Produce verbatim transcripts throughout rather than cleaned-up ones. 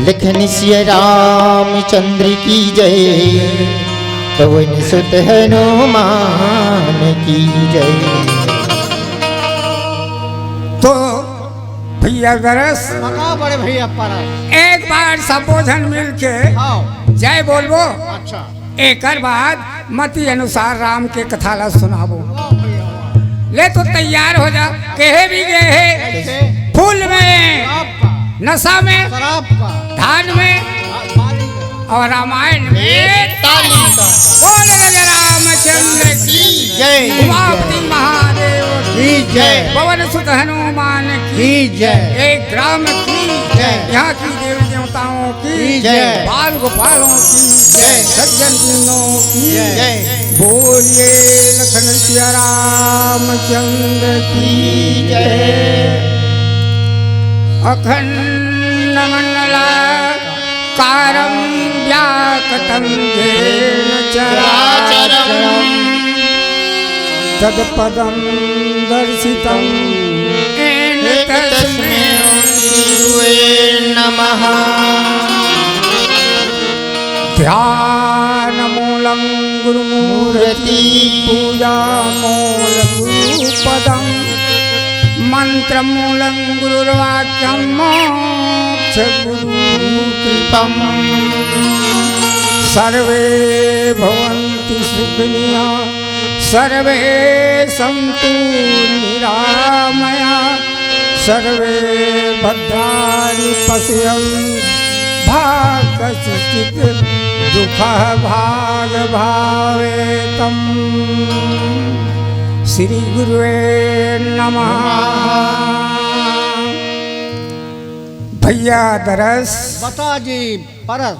लखन सिया रामचंद्र की जय, पवन सुत हनुमान की जय। तो भैया दरस, बता बड़े भैया परस। एक बार सबो झन मिल के हाँ। जय बोलबो। अच्छा। एकर बाद मति अनुसार राम के कथा ला सुनाबो। वाह भैया, वाह। ले तो तैयार हो जा, कहे भी गए हे, कैसे? फूल में, शराब का। नशा में, शराब का। धान में, हाँ, पानी में। और रामायण में ताली का। बोल राजा रामचंद्र की जय। उमापति महादेव की जय। पवन सुत हनुमान की की जय। एक ग्राम की जय। यहाँ की देवी देवताओं की की जय। बाल गोपालों की जय। सज्जन वृंदों की जय। बोलिए लखन सिया रामचंद्र की जय। अखंड मंडलाकारं व्याप्तं येन चराचरम्। तत्पदं दर्शितं येन तस्मै श्री गुरवे नमः। ध्यानमूलं गुरुमूर्ति, पूजामूलं गुरुपदम्, मन्त्रमूलं गुरुर्वाक्यं, मोक्षं गुरुकृपम्। सर्वे भवन्तु सुखिनः, सर्वे सन्तु निरामयाः, सर्वे भद्राणि पश्यन्तु, मा कश्चित् दुःखभाग् भवेत्। श्री गुरुवे नमः। भैया दरस, बता जी, परस।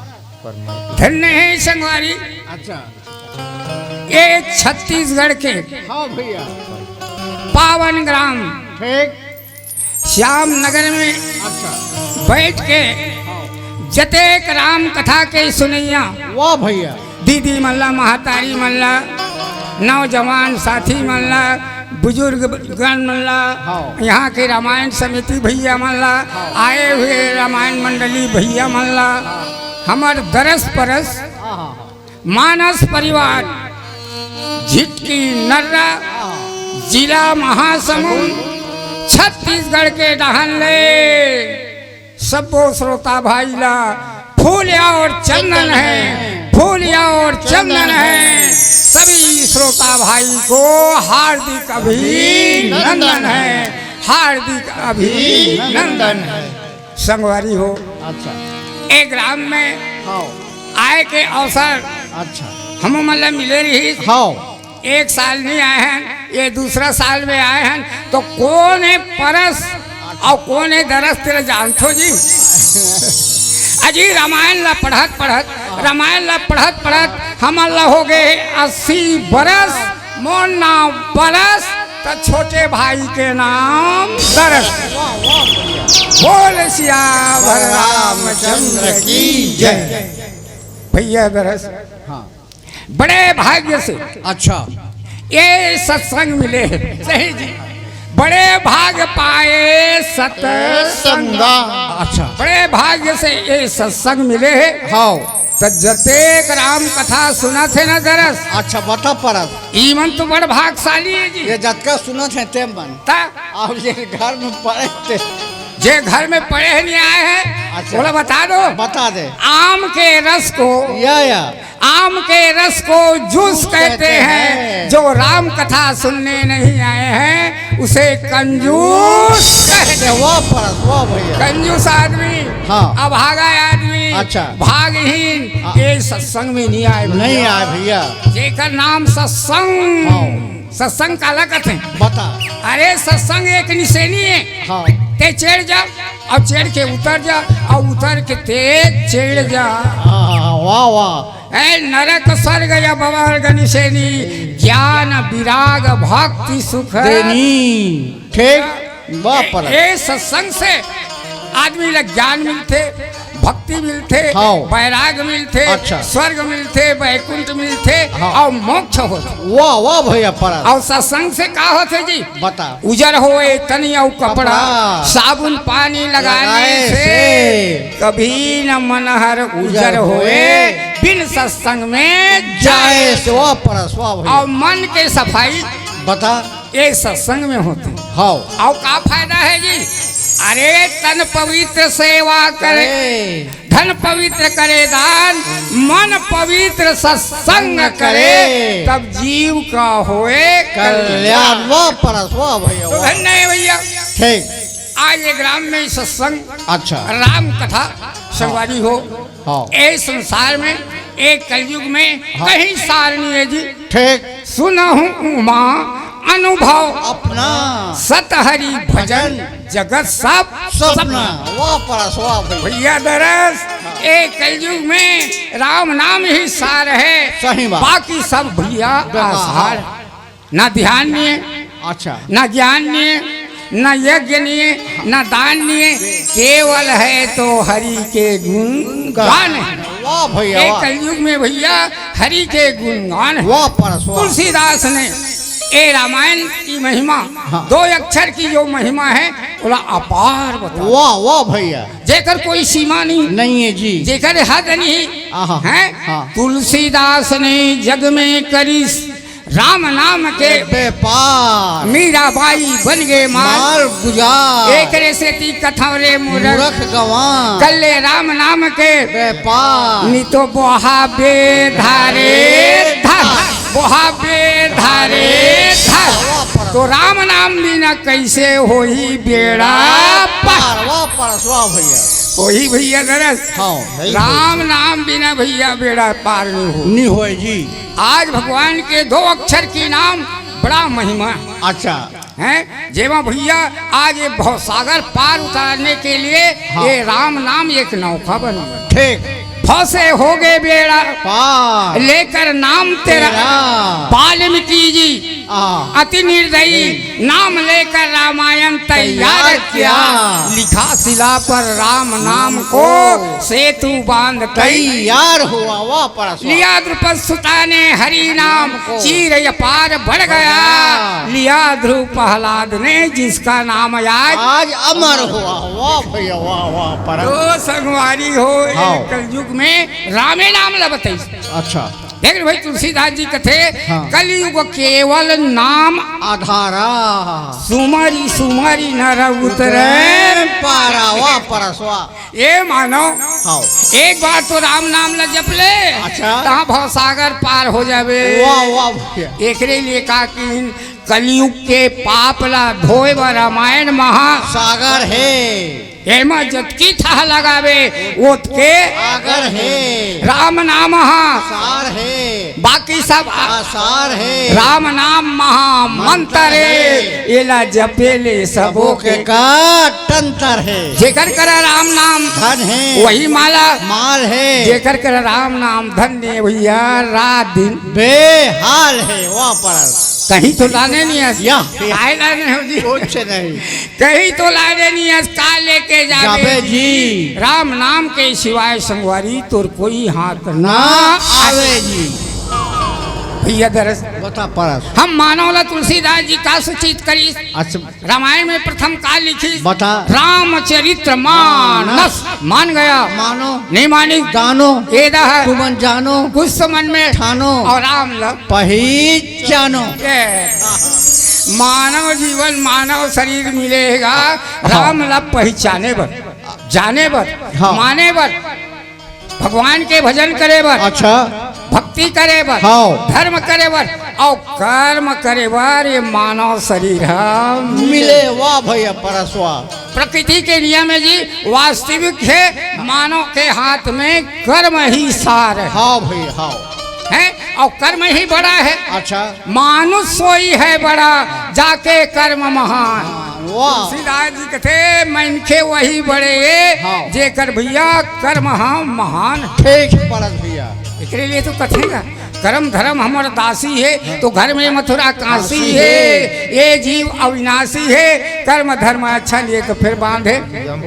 धन्य हे संगवारी। अच्छा। ये छत्तीसगढ़ के हाँ भैया। पावन ग्राम ठीक। श्याम नगर में अच्छा। बैठ के हाँ। जतेक राम कथा के सुनैया वाह भैया। दीदी मन ला, महतारी मन ला, नौजवान साथी मन ला, बुजुर्ग गण मन ला, हाँ। यहाँ के रामायण समिति भैया मन ला, हाँ। आए हुए रामायण मंडली भैया मन ला, हाँ। हमर दरस परस हाँ, हाँ, हाँ। मानस परिवार, झिटकी नर्रा, जिला महासमुंद, छत्तीसगढ़ के डहन ले सब्बो श्रोता भाई ला फूल और चंदन हे, फूल और चंदन हे। सभी श्रोता भाई को हार्दिक अभिनंदन हे, हार्दिक अभिनंदन हे। संगवारी हो, अच्छा। ए ग्राम में हाँ। आए के अवसर अच्छा। हमू मन ला मिले रहिस। हाँ। एक साल नहीं आए हन, ये दूसरा साल में आए हन, तो कोन हे परस और कोन हे दरस तेला जानथो जी? अजी रामायण ला पढ़त पढ़त, रामायण ला पढ़त पढ़त हमन ला हो गए अस्सी बरस। मोर नाम परस, त छोटे भाई के नाम दरस। वाह, वाह, भैया। बोल सियावर रामचंद्र की जय। भैया दरस, हाँ। बड़े भाग्य से अच्छा। ये सत्संग मिले हे। सही जी। बड़े भाग पाए सत्संग। संगा। अच्छा। बड़े भाग्य से ये सत्संग मिले हे। हाँ। त जतेक राम कथा सुनत हे ना दरस। अच्छा, बता परस। ई मन तो बड़ भागशाली हे जी। ये जतका सुनत हे ते मन। ता? अब ये घर में पड़े थे। जे घर में पड़े हे नहीं आए हे, अच्छा। ओला बता दो। बता दे। आम के रस को या, या। आम के रस को जूस जूस कहते कहते हैं, हैं। जो राम कथा सुनने नहीं आए हैं, उसे कंजूस कहते हैं। वाह परस, वाह भैया। कंजूस आदमी, हाँ। अभागा आदमी, अच्छा। भागहीन, हाँ। ये सत्संग में नहीं आए भैया। नहीं आए भैया। जेकर नाम सत्संग, हाँ। सत्संग काला कथे? बता। अरे सत्संग एक निसेनी हे। हाँ। ते चढ़ जा, अउ चढ़ के उतर जा, अउ उतर के ते चढ़ जा। हाँ, हाँ, हाँ, वाह, वाह। ए नरक स्वर्ग या बवर्ग निसेनी, ज्ञान विराग भक्ति सुख देनी। ठीक, वाह परस। ए सत्संग से आदमी ला ज्ञान मिलथे, भक्ति मिलथे, हाँ। बैराग मिलथे, अच्छा। स्वर्ग मिलथे, बैकुंठ मिलथे हाँ। अउ मोक्ष होथे। वाह, वाह भैया परस। अउ सत्संग से का होथे जी? बता। उजर होए तनी अउ कपड़ा, कपड़ा। साबुन पानी लगाने लगाए से। से। कभी न मन हर उजर होए, बिन सत्संग में जाए। जाए से। वाह परस, वाह भैया। और मन के सफाई बता। ये सत्संग में होथे। हाँ। और का फायदा है जी? अरे, तन पवित्र सेवा करे, अरे। धन पवित्र करे दान, मन पवित्र सत्संग करे, करे। तब जीव का होए कल्याण। कल्याण। वाह परस, वाह भैया, तो वाह। धन्य है भैया। ठीक। आज ये ग्राम में सत्संग, अच्छा। राम कथा संगवारी हो। हाँ। ए संसार में, ए कलयुग में हाँ। कहीं सार नहीं है जी। ठीक। सुनहु उमा अनुभव अपना। सत हरि भजन भजन। जगत सब सपना। सपना। वाह परस, वाह भैया। भैया दरस, ए कलयुग में राम नाम ही सार है। सही बात। बाकी सब भैया बेकार। आसार। ना ध्यान नहीं है, अच्छा। ना ज्ञान नहीं है, ना यज्ञ नहीं है, ना दान नहीं है, केवल है तो हरि के गुणगान है। वाह भैया, ये वाह। कलयुग में भैया हरि के गुणगान है। वाह परस, वाह। तुलसीदास ने ये रामायण की महिमा हाँ। दो अक्षर की जो महिमा है, बोला अपार बता। वाह, वाह भैया। जेकर कोई सीमा नहीं, नहीं है जी। जेकर हद नहीं आहा, है। हाँ। तुलसीदास ने जग में करी राम नाम के व्यापार। मीराबाई बन गए माल। माल गुजार। एकरे सेती कथंव रे मूरख। मूरख गंवार। कर ले राम नाम के व्यापार। नी तो बोहा बेधारे धर। बोहा बेधारे धर। तो राम नाम बिना कैसे होही बेड़ा पार? पार, वाह पार, वाह भैया। होही भैया दरस। हाँ, है ही राम होही। नाम बिना भैया बेड़ा पार नहीं हो। नहीं होए जी। आज भगवान के दो अक्षर के नाम बड़ा महिमा अच्छा। है, जेमा भैया आज ये भवसागर पार उतारने के लिए हाँ। ये राम नाम एक नौका बन गया। ठीक। भव से हो गए बेड़ा पार। लेकर नाम तेरा। तेरा। वाल्मीकि जी हाँ। अति निर्दयी, नाम लेकर रामायण तैयार तैयार किया। किया। लिखा शिला पर राम नाम को, सेतु बांध तैयार। तैयार हुआ, वाह परस, वाह। लिया द्रुपद सुता ने हरि नाम, नाम को। चीर अपार बढ़ गया। गया। लिया ध्रुव प्रहलाद ने जिसका नाम आज। आज अमर हुआ, वाह भैया, वाह, वाह परस। तो संगवारी हो, हाँ। एक कलयुग में रामे नाम ल बताइस। अच्छा। देख ले भाई, तुलसीदास जी कथे, हाँ। कलयुग केवल नाम आधारा। सुमरी सुमरी नर उतरे उतरे पारा। वाह परस, वाह। ये मानव, हाँ। एक बार तो राम नाम ला जप ले, अच्छा। तहाँ भवसागर पार हो जावे। वाह, वाह भैया। एकरे लिए का कि कलयुग के पाप ला धोए बर रामायण महा सागर है। एमा जतकी थाह लगावे, ओतके आगर हे। राम नाम हा सार हे। बाकी सब आ-, आसार हे। राम नाम महामंत्र हे। मंत्र हे। एला जपे ले सबो सबो के के का तंत्र हे। जेकर करा राम नाम धन हे। वही माला। माल हे। जेकर करा राम नाम धन हे भैया, रात दिन बेहाल हे। वाह परस। कहीं तो लाने नहीं है। या। काय लाने हो जी? कुछ नहीं। कहीं तो लाने नहीं है, का लेके जाबे जाबे जी? जी। राम नाम के सिवाय संगवारी तोर कोई हाथ ना ना आवे जी। भैया दरस बता परस। हम मानव ला तुलसीदास जी का सूचित करी? अच्छा। रामायण में प्रथम का लिखी? बता। रामचरित्र मानस। मानस। मान गया? मानो। नहीं मानी? जानो। एदा है। तुमन जानो। कुछ तो मन में ठानो। और राम ला पहचानो। ये मानव जीवन, मानव शरीर मिलेगा हाँ। राम ला पहचाने बर, जाने बर, हाँ। माने बर, भगवान के भजन करे बर, अच्छा। भक्ति करे बर, हाँ। धर्म करे बर, और कर्म करे बर ये मानव शरीर हम मिले। वाह भैया परस, वाह। प्रकृति के नियम है जी, वास्तविक है मानव के हाथ में कर्म ही सार है। हाँ भैया, हाँ। हैं? और कर्म ही बड़ा है। अच्छा। मानुष सोई है बड़ा, जाके कर्म महान। वाह। तुलसीदास जी कथे, मनखे वही बड़े, हाँ। जेकर भैया कर्म हा महान। ठीक परस भैया। एकरे लिए तो कथे ना, कर्म धर्म हमर दासी है, तो घर में मथुरा काशी काशी है। है। ये जीव अविनाशी है, कर्म धर्म अच्छा लिए तो फिर बांधे।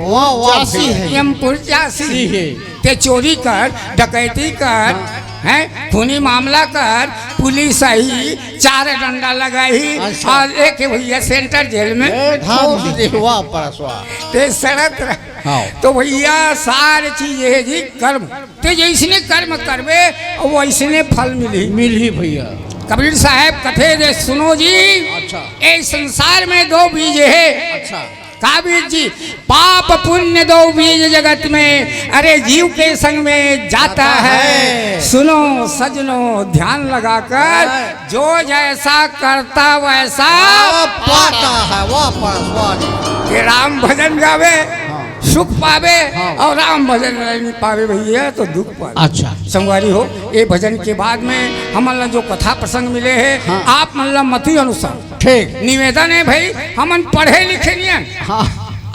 वाह, वाह, जासी है। यमपुर जासी। सी है। ते चोरी कर, डकैती कर, हाँ। हैं, खूनी मामला कर, पुलिस आही, चार डंडा लगाही अच्छा। और एक भैया सेंट्रल जेल में ए, ठोक दी। वाह, परसवा। ते सड़त रह। हाँ। तो भैया, सारी चीज ये जी कर्म। ते जैसने कर्म करबे, वैसने फल मिलही। मिलही भैया। कबीर साहब कथे जे सुनो जी, अच्छा। ए संसार में दो बीज हे। अच्छा। का बीज जी? पाप पुण्य दो बीज जगत में, अरे जीव के संग में जाता जाता है। है। सुनो सजनो ध्यान लगाकर, हाँ। जो जैसा करता वैसा वाह, पाता है, वाह, पास, वाह जी। कि राम भजन गावे, हाँ। सुख पावे, हाँ। और राम भजन नहीं पावे भैया तो दुख पावे। अच्छा। संगवारी हो, ये भजन के बाद में हमन ला जो कथा प्रसंग मिले हे, हाँ। आप मन ला मति अनुसार ठीक। निवेदन हे भाई, हमन पढ़े लिखे नहीं हन। हाँ।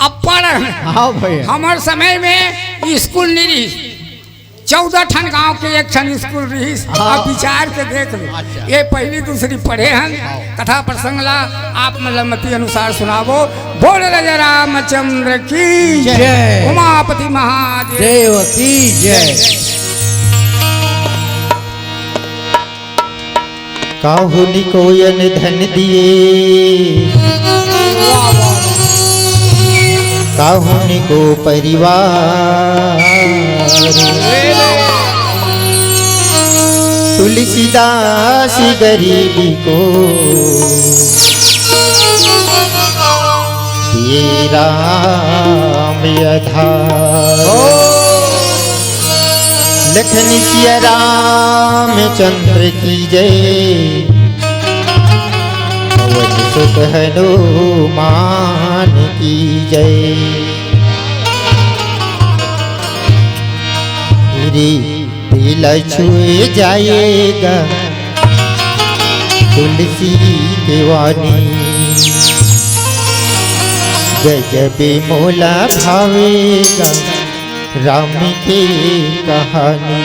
अब पढ़ हाँ भाई। हमर समय में स्कूल नहीं रही, चौदह ठन गांव के एक ठन स्कूल रहिस। हाँ। अब विचार के देख लो, अच्छा। ये पहली दूसरी पढ़े हन। हाँ। कथा प्रसंग ला आप मन ला मति अनुसार सुनाबो। बोल राजा रामचंद्र की जय। जय। उमापति महादेव देव की जय। काहू निकोयन धन दिए, काहू निको परिवार। तुलसीदास गरीबी को दिए राम आधार। लखन सिया रामचंद्र की जय, पवन सुत हनुमान की जय। रे दिल छुए जाएगा तुलसी दीवानी, गजब मोला भावेगा राम के कहानी।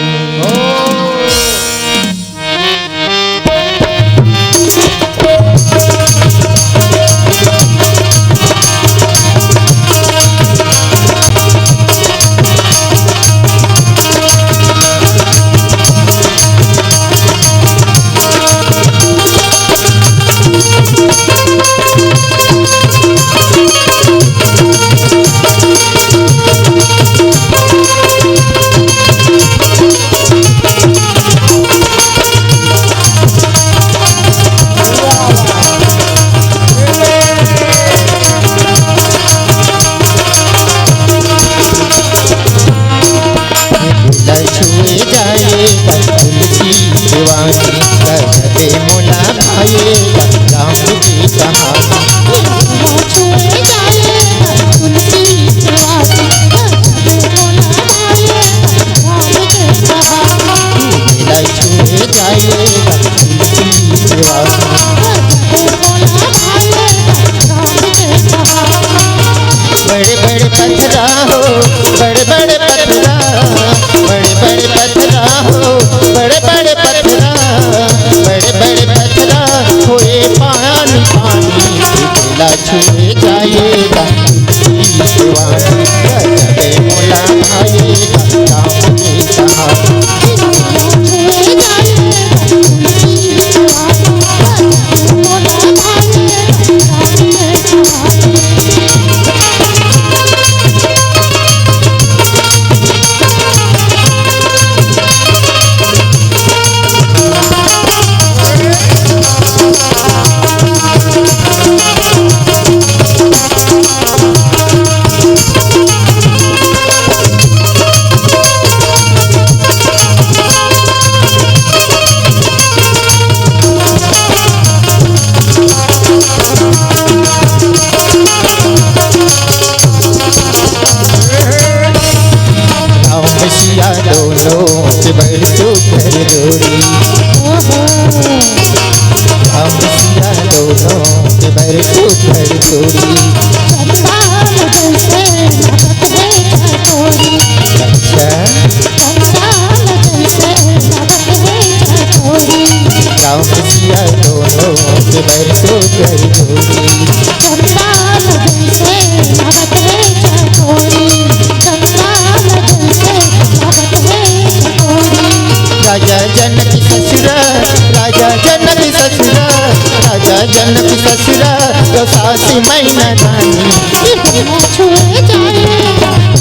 छुए जाए तुलसी दीवानी, गजबे मोला भाए राम की कहानी। छुए जाए तुलसी दीवानी, गजबे मोला भाए राम की कहानी। छुए जाए तुलसी दीवानी। बड़े बड़े पथरा हो, बड़े बड़े पथरा, बड़े बड़े पथरा हो, बड़े बड़े पथरा, बड़े बड़े पथरा होए पानी पानी। दिला छुए जाएगा दीवानी, गजबे मोला भाएगा राम की कहानी। राम सिया दोनों के बड़ सुघर जोड़ी। राम सिया दोनों के बड़ सुघर जोड़ी। अच्छा। राम सिया दोनों के बड़ सुघर जोड़ी। जंगल जैसे भागत है चकोरी, जंगल जैसे भागत है चकोरी। राजा नदानी। छुए जाए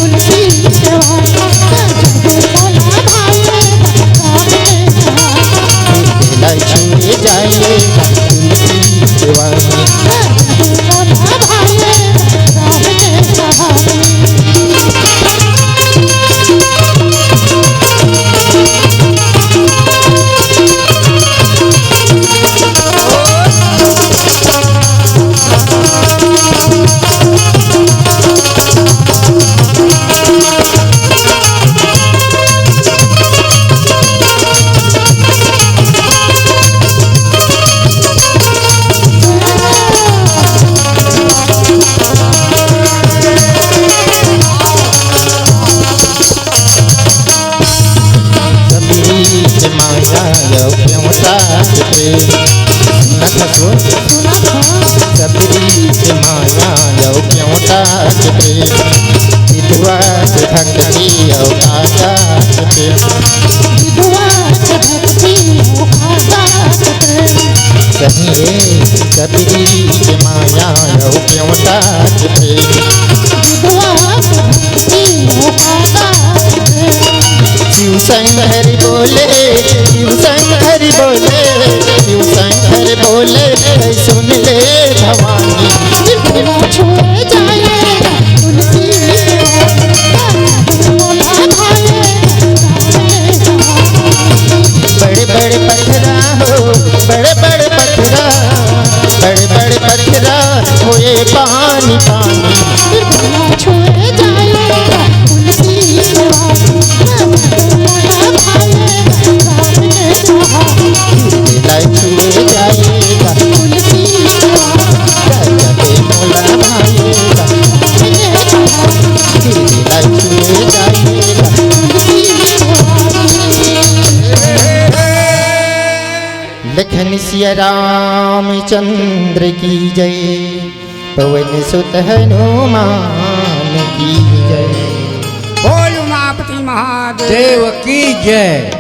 उनकी सेवा, मोला भावे। छुए जाए उनकी सेवा। सबरी के माया अउ प्योता के प्रेम। सुनत हस वो? सबरी के माया अउ प्योता के प्रेम। विधवा के भक्ति अउ काका के प्रेम। विधवा के भक्ति अउ काका के प्रेम। कहीं रे सबरी के माया अउ प्योता के प्रेम। विधवा के भक्ति अउ काका के प्रेम। शिव शंकर बोले, शिव शंकर बोले, शिव शंकर बोले, सुन ले भवानी। छुए जाए उनकी सेवा, मोला भावे। बड़े बड़े पथरा हो, बड़े बड़े पथरा, बड़े बड़े पथरा होए पानी पानी। छुए जाए उनकी सेवा, मोला भावे। छुए जाएगा उनकी सेवा, मोला भावेगा। छुए जाएगा उनकी सेवा। लखन सिया रामचंद्र की जय, पवन सुत हनुमान की जय। बोल उमापति महादेव देव की जय।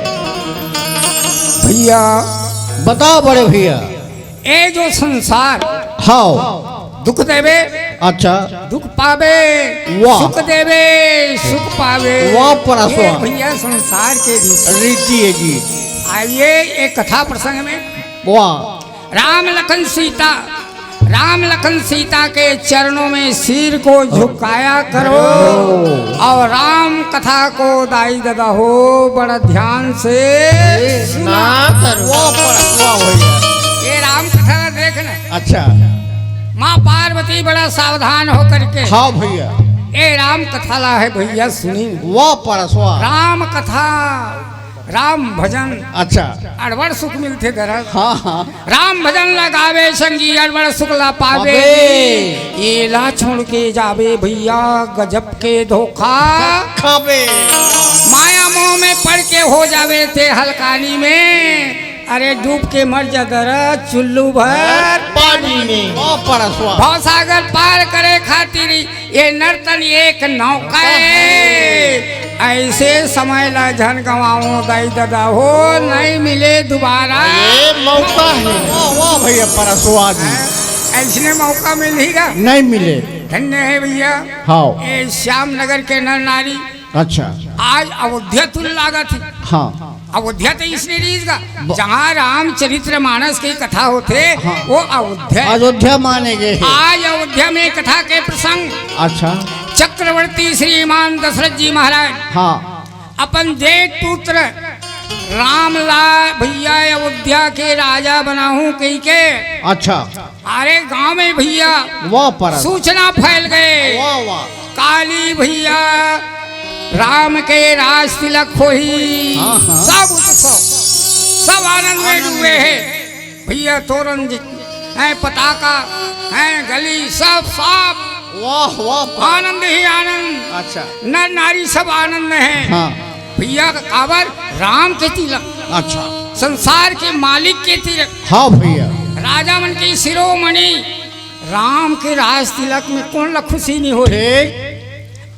भैया, बताओ बड़े भैया। ए जो संसार हाव। दुख देवे, अच्छा। दुख पावे, वाह। सुख देवे, सुख पावे। वाह, परस ये वाह। भैया संसार के रीति। रीति है जी। आइए एक कथा प्रसंग में। वाह। राम लखन सीता, राम लखन सीता के चरणों में सिर को झुकाया करो। करो। और राम कथा को दाई ददा हो बड़ा ध्यान से सुना करो। वाह, वाह, वाह भैया। ये राम कथा ला देख ना। अच्छा। माँ पार्वती बड़ा सावधान होकर के हाँ भैया। ये राम कथा ला है भैया, सुनी। वाह परस वाह। राम कथा, राम भजन, अच्छा। अड़बड़ सुख मिलथे दरद। हाँ, हाँ। राम भजन ला गावे संगी, अड़बड़ सुख ला पावे। पावे। ये ला छोड़ के जावे भैया, गजब के धोखा खावे। माया मोह में पड़ के हो जावे ते हलकानी में, अरे डूब के मर जा दरद चुल्लू भर पानी में। वाह परस वाह। भव सागर पार करे खातिर ये नर्तन एक नौका है। ऐसे समय ला झन गवाओ दाई ददा हो, नहीं मिले दोबारा। ये मौका है। वाह, वाह भैया परस वाह जी। ऐसने मौका मिलही गा। नहीं मिले। धन्य है भैया। हाँ। ये श्याम नगर के नर नारी। अच्छा। आज अयोध्या तुल लागत है। हाँ। अयोध्या तो इसने रीस गा, ब- जहाँ रामचरित्र मानस की कथा होथे, हाँ। वो अयोध्या। अयोध्या माने गए है। आज अयोध्या में कथा के प्रसंग। अच्छा। चक्रवर्ती श्रीमान दशरथ जी महाराज हाँ। अपन जेठ पुत्र राम ला भैया अयोध्या के राजा बनाहूं कही के। अच्छा। अरे गांव में भैया वाह परस। सूचना फैल गए। वाह, वाह। काली भैया राम के राज तिलक होही। हाँ, हाँ। सब उत्सव, सब आनंद में आनंद डूबे में। है। भैया तोरण जी हैं, पताका हैं, गली सब साफ। वाह, वाह, वाह। आनंद ही आनंद। अच्छा। नर नारी सब आनंद में हैं। हाँ। भैया का काबर राम के तिलक। अच्छा। संसार के मालिक के तिलक। हाँ भैया। राजा मन के शिरोमणि राम के राज तिलक में कौन ला खुशी नहीं हो? ठीक।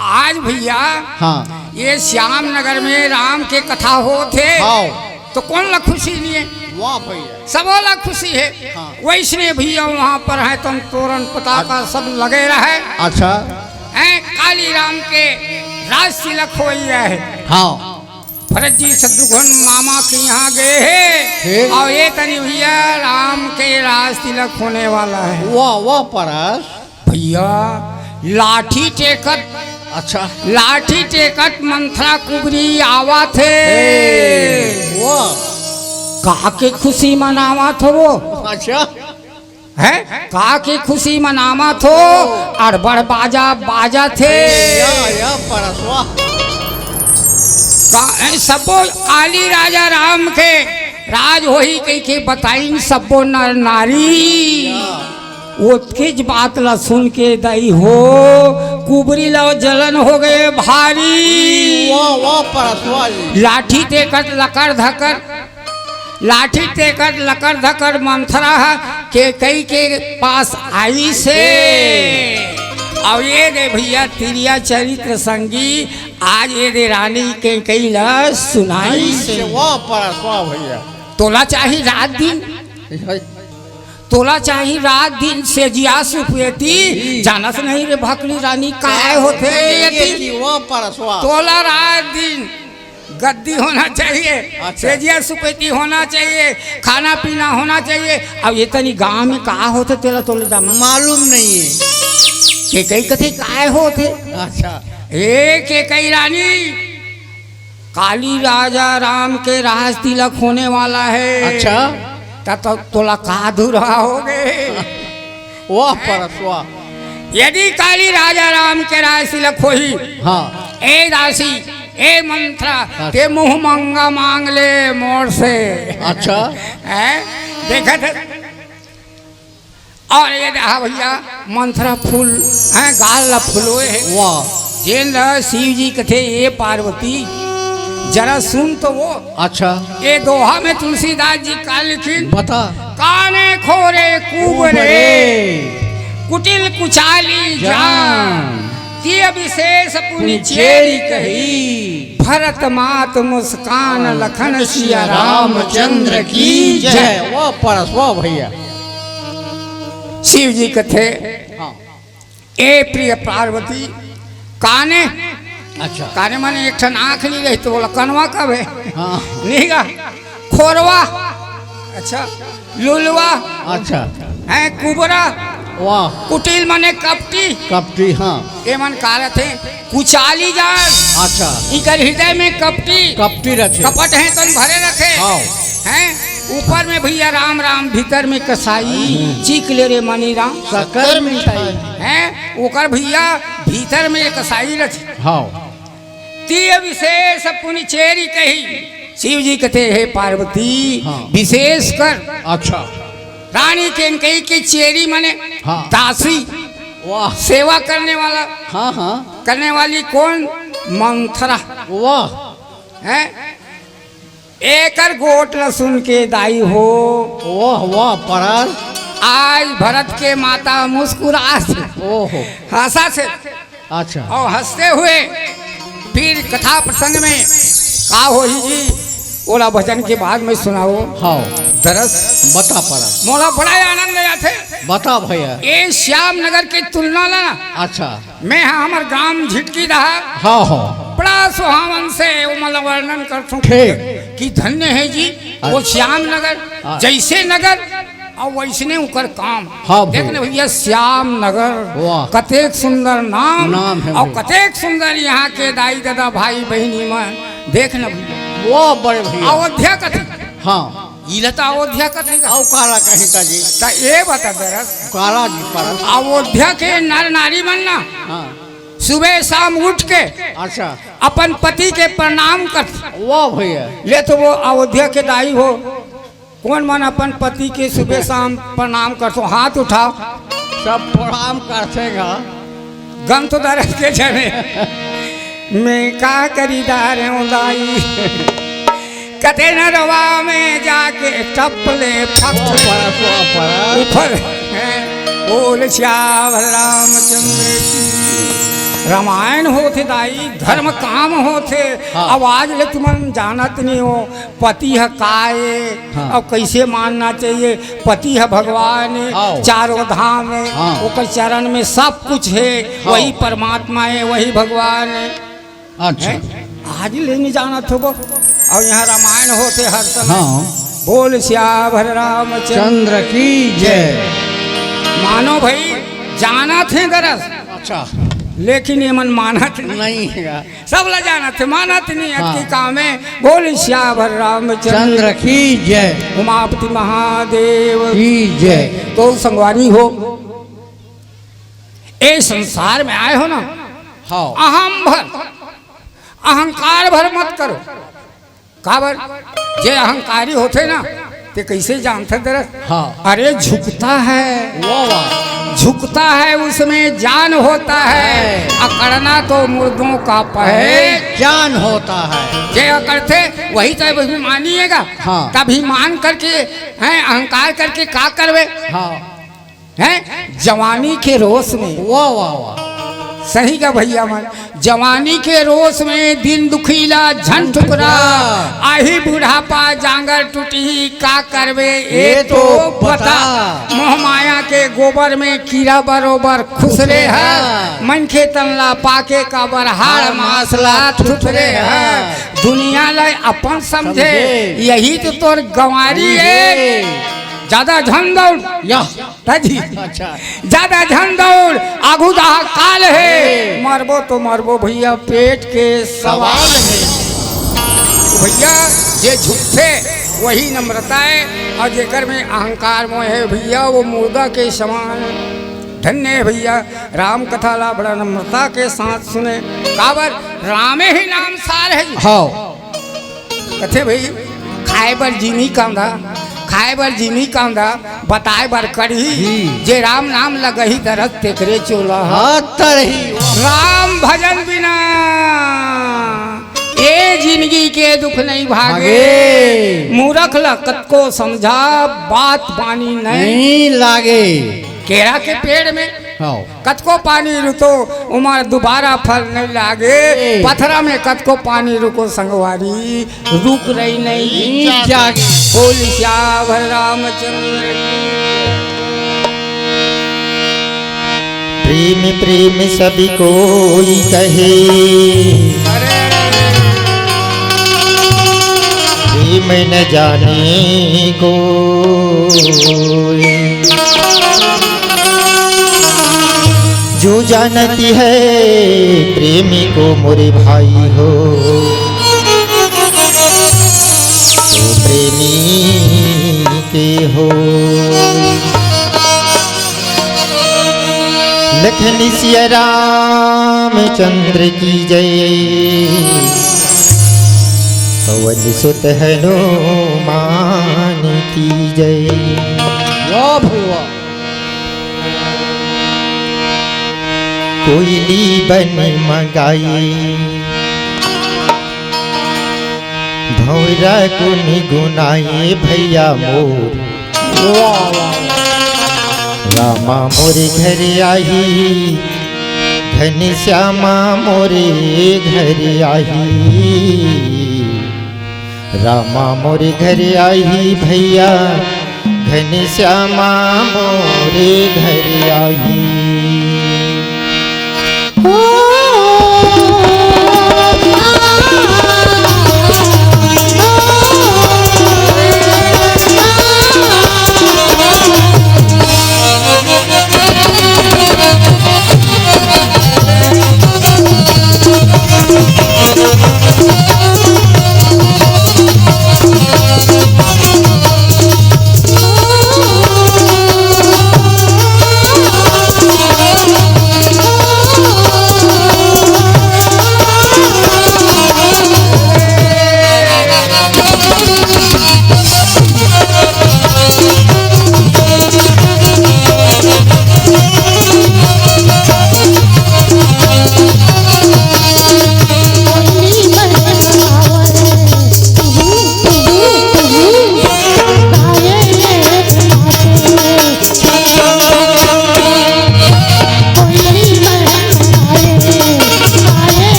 आज भैया हाँ। ये श्याम नगर में राम के कथा होत हे हाँ। तो कौन ला खुशी नहीं है? वाह भैया। सबो ला खुशी हे। हाँ। वैसने भैया वहाँ पर हे, तोरन पताका सब लगे रहे। अच्छा। हैं, काली राम के राज तिलक होई रहे। हाँ। भरत जी शत्रुघ्न मामा के यहाँ गए हे। हे। अउ ए तनी भैया राम के राज तिलक होने वाला हे। वाह, वाह परस। भैया, लाठी टेकत, अच्छा। लाठी टेकत मंथरा कुबरी आवत हे। हे, वाह। का के खुशी मनावत हो वो? अच्छा। हैं? का के खुशी मनावत हो? अड़बड़ बाजा बाजत हे। या, या, परस, वाह। का, ए, सबो काली राजा राम के राज होही कहिके बताइन सबो नर नारी। या। ओतकेच बात ला सुन के दाई हो, कुबरी ला जलन हो गए भारी। वाह, वाह, परस, वाह जी। लाठी टेकत लकर धकर, लाठी टेकत लकर धकर मंथरा ह केकई के पास आइसे। अउ ए दे भैया तिरिया चरित्र संगी, आज ए दे रानी केकई ला सुनाइसे। वाह, परस, वाह भैया। तोला चाही रात दिन, हे, हे। तोला चाही रात दिन सेजिया सुपेती, जानस नहीं रे भकली रानी, काय होथे ये एती? जी, वाह परस, वाह। तोला रात दिन गद्दी होना चाहिए, अच्छा। सेजिया सुपेती होना चाहिए, खाना पीना होना चाहिए। अब ये तनी गांव में का होथे तेला तोला जाना मालूम नहीं हे। केकई कथे काय होथे? अच्छा। ए केकई रानी, काली राजा राम के राज तिलक होने वाला हे। अच्छा। त तो, तोला का धुरा हो गे? वाह परस, वाह। यदि काली राजा राम के राज तिलक होही, हाँ। ए दासी, ए मंथरा, हाँ। ते मुंह मंगा मांग ले मोर से। अच्छा। हैं? देखत हे? अउ ये दे, हाँ भैया, मंथरा फूल, हैं, गाल ला फुलोए हे। वाह। जेन ला शिव जी कथे, "ए पार्वती, जरा सुन तो वो।" अच्छा। ए दोहा में तुलसीदास जी का लिखिन? बता। "काने खोरे कुबरे, कुटिल कुचाली जान, जान। तिय विशेष पुनि चेरि कही।" भरत मात मुस्कान लखन सिया रामचंद्र की जय। वाह परस, वाह भैया। शिव जी कथे, हाँ। ए प्रिय पार्वती, काने, अच्छा। काने माने एक ठन आँख नहीं रही त ओला कनवा कबे। हाँ। नहीं गा, खोरवा, अच्छा, लुलवा, अच्छा। हैं, कुबरा, वाह। कुटिल माने कपटी। कपटी, हाँ। ए मन का रथे? कुचाली जान। अच्छा। इकर हृदय में कपटी। कपटी रथे। कपट हे तन भरे रथे। हाँ। हैं? ऊपर में भैया राम राम, भीतर में कसाई। हम्म। चीख ले रे मनी राम। शक्कर मिठाई। हैं? ओकर भैया भीतर में कसाई रथे। हाँ। तिय विशेष पुनि चेरि कही। शिव जी कथे, "हे पार्वती, हाँ। विशेष कर।" अच्छा। रानी केकई के चेरि माने हाँ। दासी। वाह। सेवा करने वाला। हाँ, हाँ। करने वाली कौन? मंथरा। वाह। हैं? एकर गोठ ल सुन के दाई हो। वाह, वाह, परस। आज भरत के माता मुस्कुरात हे। ओहो। हंसत हे। अच्छा। अउ हंसते हुए फिर कथा प्रसंग में का होही जी, ओला भजन के बाद में सुनाओ। हाँ। दरस। बता परस। मोला बड़ा आनंद आथे। बता भैया। ए श्याम नगर के तुलना ला ना। अच्छा। मैं हा हमर गांव झिटकी रहा। हाँ, हाँ। बड़ा सुहावन से ओमन ला वर्णन करथों ठीक। कि धन्य हे जी, वो अच्छा। श्याम नगर, हाँ। जैसे नगर अउ वैसने उकर काम। हाँ भैया। देख न भैया, श्याम नगर, वाह। कतेक सुंदर नाम, नाम हे अउ भैया। कतेक सुंदर यहाँ के दाई ददा भाई बहिनी मन। देख न भैया। वाह बड़े भैया। अयोध्या कथे। हाँ। इला त अयोध्या कथे का? अउ काला कहीं ता जी। त ए बता दरस। काला जी परस। अयोध्या के नर नारी मन ना, हाँ। सुबह शाम उठ के अच्छा। अपन पति के प्रणाम कर। वाह भैया। ले तो वो अयोध्या के दाई हो, कोन मन अपन पति के सुबह शाम प्रणाम करथो? हाथ उठाओ। सब प्रणाम करथे गा। गम तो दरस के झने। मैं का करी दारे हूँ दाई। कथे नरवा में जाके टपले फक। परस, परस। ऊपर है, बोल सियावर रामचंद्र की। रामायण होथे दाई, धर्म काम होथे। हाँ। अब आज ले तुमन जानत नहीं हो, पति ह का ए, हाँ। अउ कइसे मानना चाहिए। पति ह भगवान ए, हाँ। चारों धाम ए, हाँ। ओकर चरण में सब कुछ हे, हाँ। वही परमात्मा ए, वही भगवान ए। अच्छा। हैं? आज ले नहीं जानत होबो। अउ यहाँ रामायण होथे हर समय। हाँ। बोल सियावर रामचंद्र चंद्र की जय। मानो भाई, जानत हे दरस, अच्छा। लेकिन ये मन मानत नहीं। नहीं है। सब ला जानत हे, मानत नहीं। हाँ। अतकी काम हे। बोल सियावर रामचंद्र चंद्र की जय। उमापति महादेव की जय। तो संगवारी हो, ए संसार में आए हो ना, हाँ। अहम भर, अहंकार भर मत करो। काबर? जे अहंकारी होथे ना, ते कइसे जानथे तेरा? हाँ। अरे झुकता है, वाह, वाह। झुकता है, उसमें जान होता है। है। अकड़ना तो मुर्दों का पहचान होता है। जे अकड़थे, वही तो अभिमानी हेगा। हाँ। तब अभिमान करके, हैं, अहंकार करके का करबे? हाँ। हैं? जवानी के रोस में। वाह, वाह, वाह। सही का भैया मन, जवानी के रोस में दिन दुखीला झन ठुकरा। वाह। आही बुढ़ापा जांगर टूटही का करबे ए ये तो तो बता। बता। मोह माया के गोबर में कीरा बरोबर खुसरे है। हाँ। मनखे तन ला पाके काबर हाड़ मांस ला थुथरे है। हाँ। दुनिया ला अपन समझे, समझे। यही तो तोर गंवारी ए। समझे। ज्यादा झन दौड़। या। ताजी। अच्छा। ज्यादा झन दौड़, आगू दहा काल हे। हे। मरबो तो मरबो भैया, पेट के सवाल हे। तो भैया, जे झुकथे, वही नम्रता हे, अउ जेकर में अहंकार मोह हे भैया, वो मुर्दा के समान। धन्य हे भैया, राम कथा ला बड़ा नम्रता के साथ सुने। काबर? रामे ही नाम सार हे जी। हाँ। कथे भाई, खाए बर जीनी कांदा, खाए बर जीनी कांदा, बताए बर कड़ही, हम्म। जे राम नाम लगही दरद तेकरे चोला ह। हाँ, तरही। राम भजन बिना ए जिनगी के दुख नहीं भागे। भागे। मूरख ल कतको समझा, बात पानी नहीं नहीं लागे। केरा के पेड़ में हाँ। कतको पानी रुको, ओमा दुबारा फल नहीं लागे। ए। पथरा में कतको पानी रुको संगवारी, रुख रही नहीं नहीं जागे। जागे। बोल सियावर रामचंद्र की। प्रेम प्रेम सभी कोई कहे, अरे। प्रेम न जाने कोई। जो जानती है प्रेमी को मोरे भाई हो, तो प्रेमी के हो। लखन सिया रामचंद्र की जय, पवन सुत हनुमान की जय। वाह भाई वाह। कोयली बन मंगाई, भौरा गुनगुनाई भैया मोर। वाह, वाह, वाह। रामा मोरे घर आही, घनश्यामा मोरे घर आही। रामा मोरे घर आही भैया, घनश्यामा मोरे घर आही।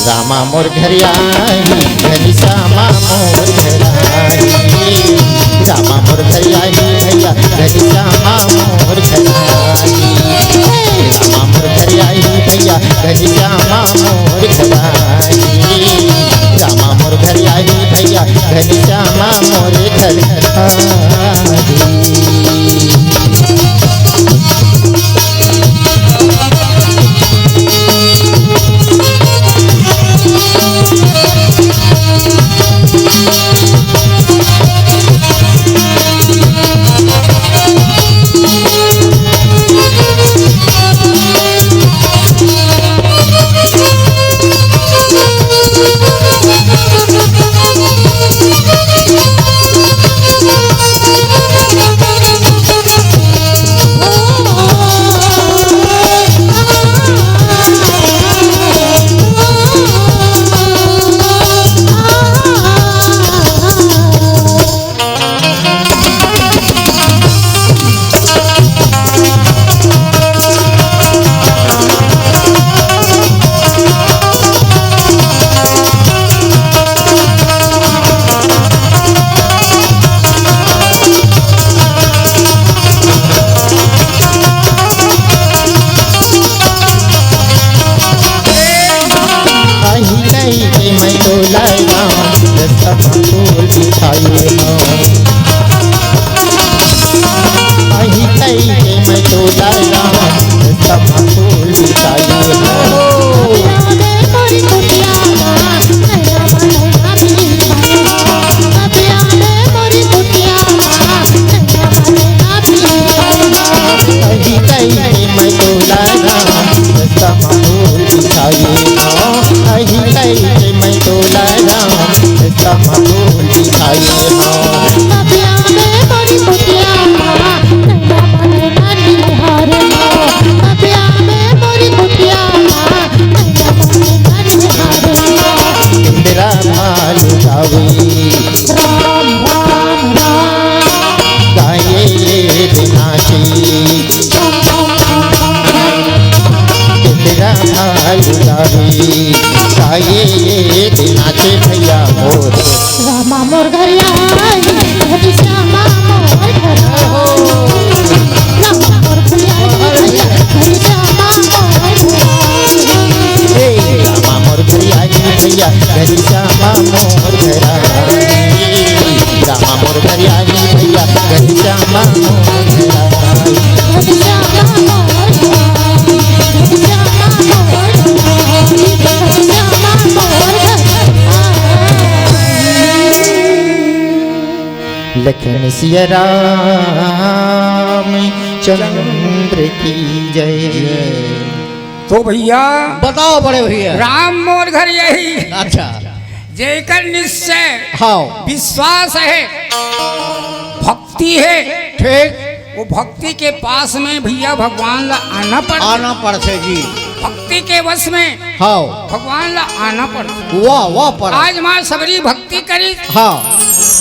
रामा मोर घर आही, घनश्यामा मोर घर आही। रामा मोर घर आही भैया, घनश्यामा मोर घर आही। रामा मोर घर आही भैया, घनश्यामा मोर घर आही। रामा मोर घर आही भैया, घनश्यामा मोर घर आही। अही कही के मैं तो लाए गाँव, रस्ता में फूल बिछाए हूँ। अही कही के मैं तो लाए गाँव, रस्ता में फूल बिछाए हूँ। अही कही के मैं तो लागा, रस्ता में फूल बिछाए हूँ। अही कही के मैं तो लागा, रस्ता में फूल बिछाए हूँ। इंदिरा भालू गावे। राम राम राम। गाए ये दिनाची। तेरा भालू गावे। गाए ये दिनाची भैया मोर। रामा मोर घर आई, श्यामा मोर घर आई। रामा मोर घर आई, श्यामा मोर घर आई। हे रामा मोर घर आई भैया, घनश्यामा मोर घर आई। रामा मोर घर आई भैया, घनश्यामा मोर घर आई। लखन सिया राम चंद्र की जय। तो भैया, बताओ बड़े भैया। राम मोर घर आई। अच्छा। जेकर निश्चय, हाँ। विश्वास हे, भक्ति हे, ठीक। वो भक्ति के पास में भैया भगवान ला आना पड़थे। आना पड़थे जी। भक्ति के वश में, हाँ। भगवान ला आना पड़थे। वाह, वाह, पड़थे। आज माँ सबरी भक्ति करी। हाँ।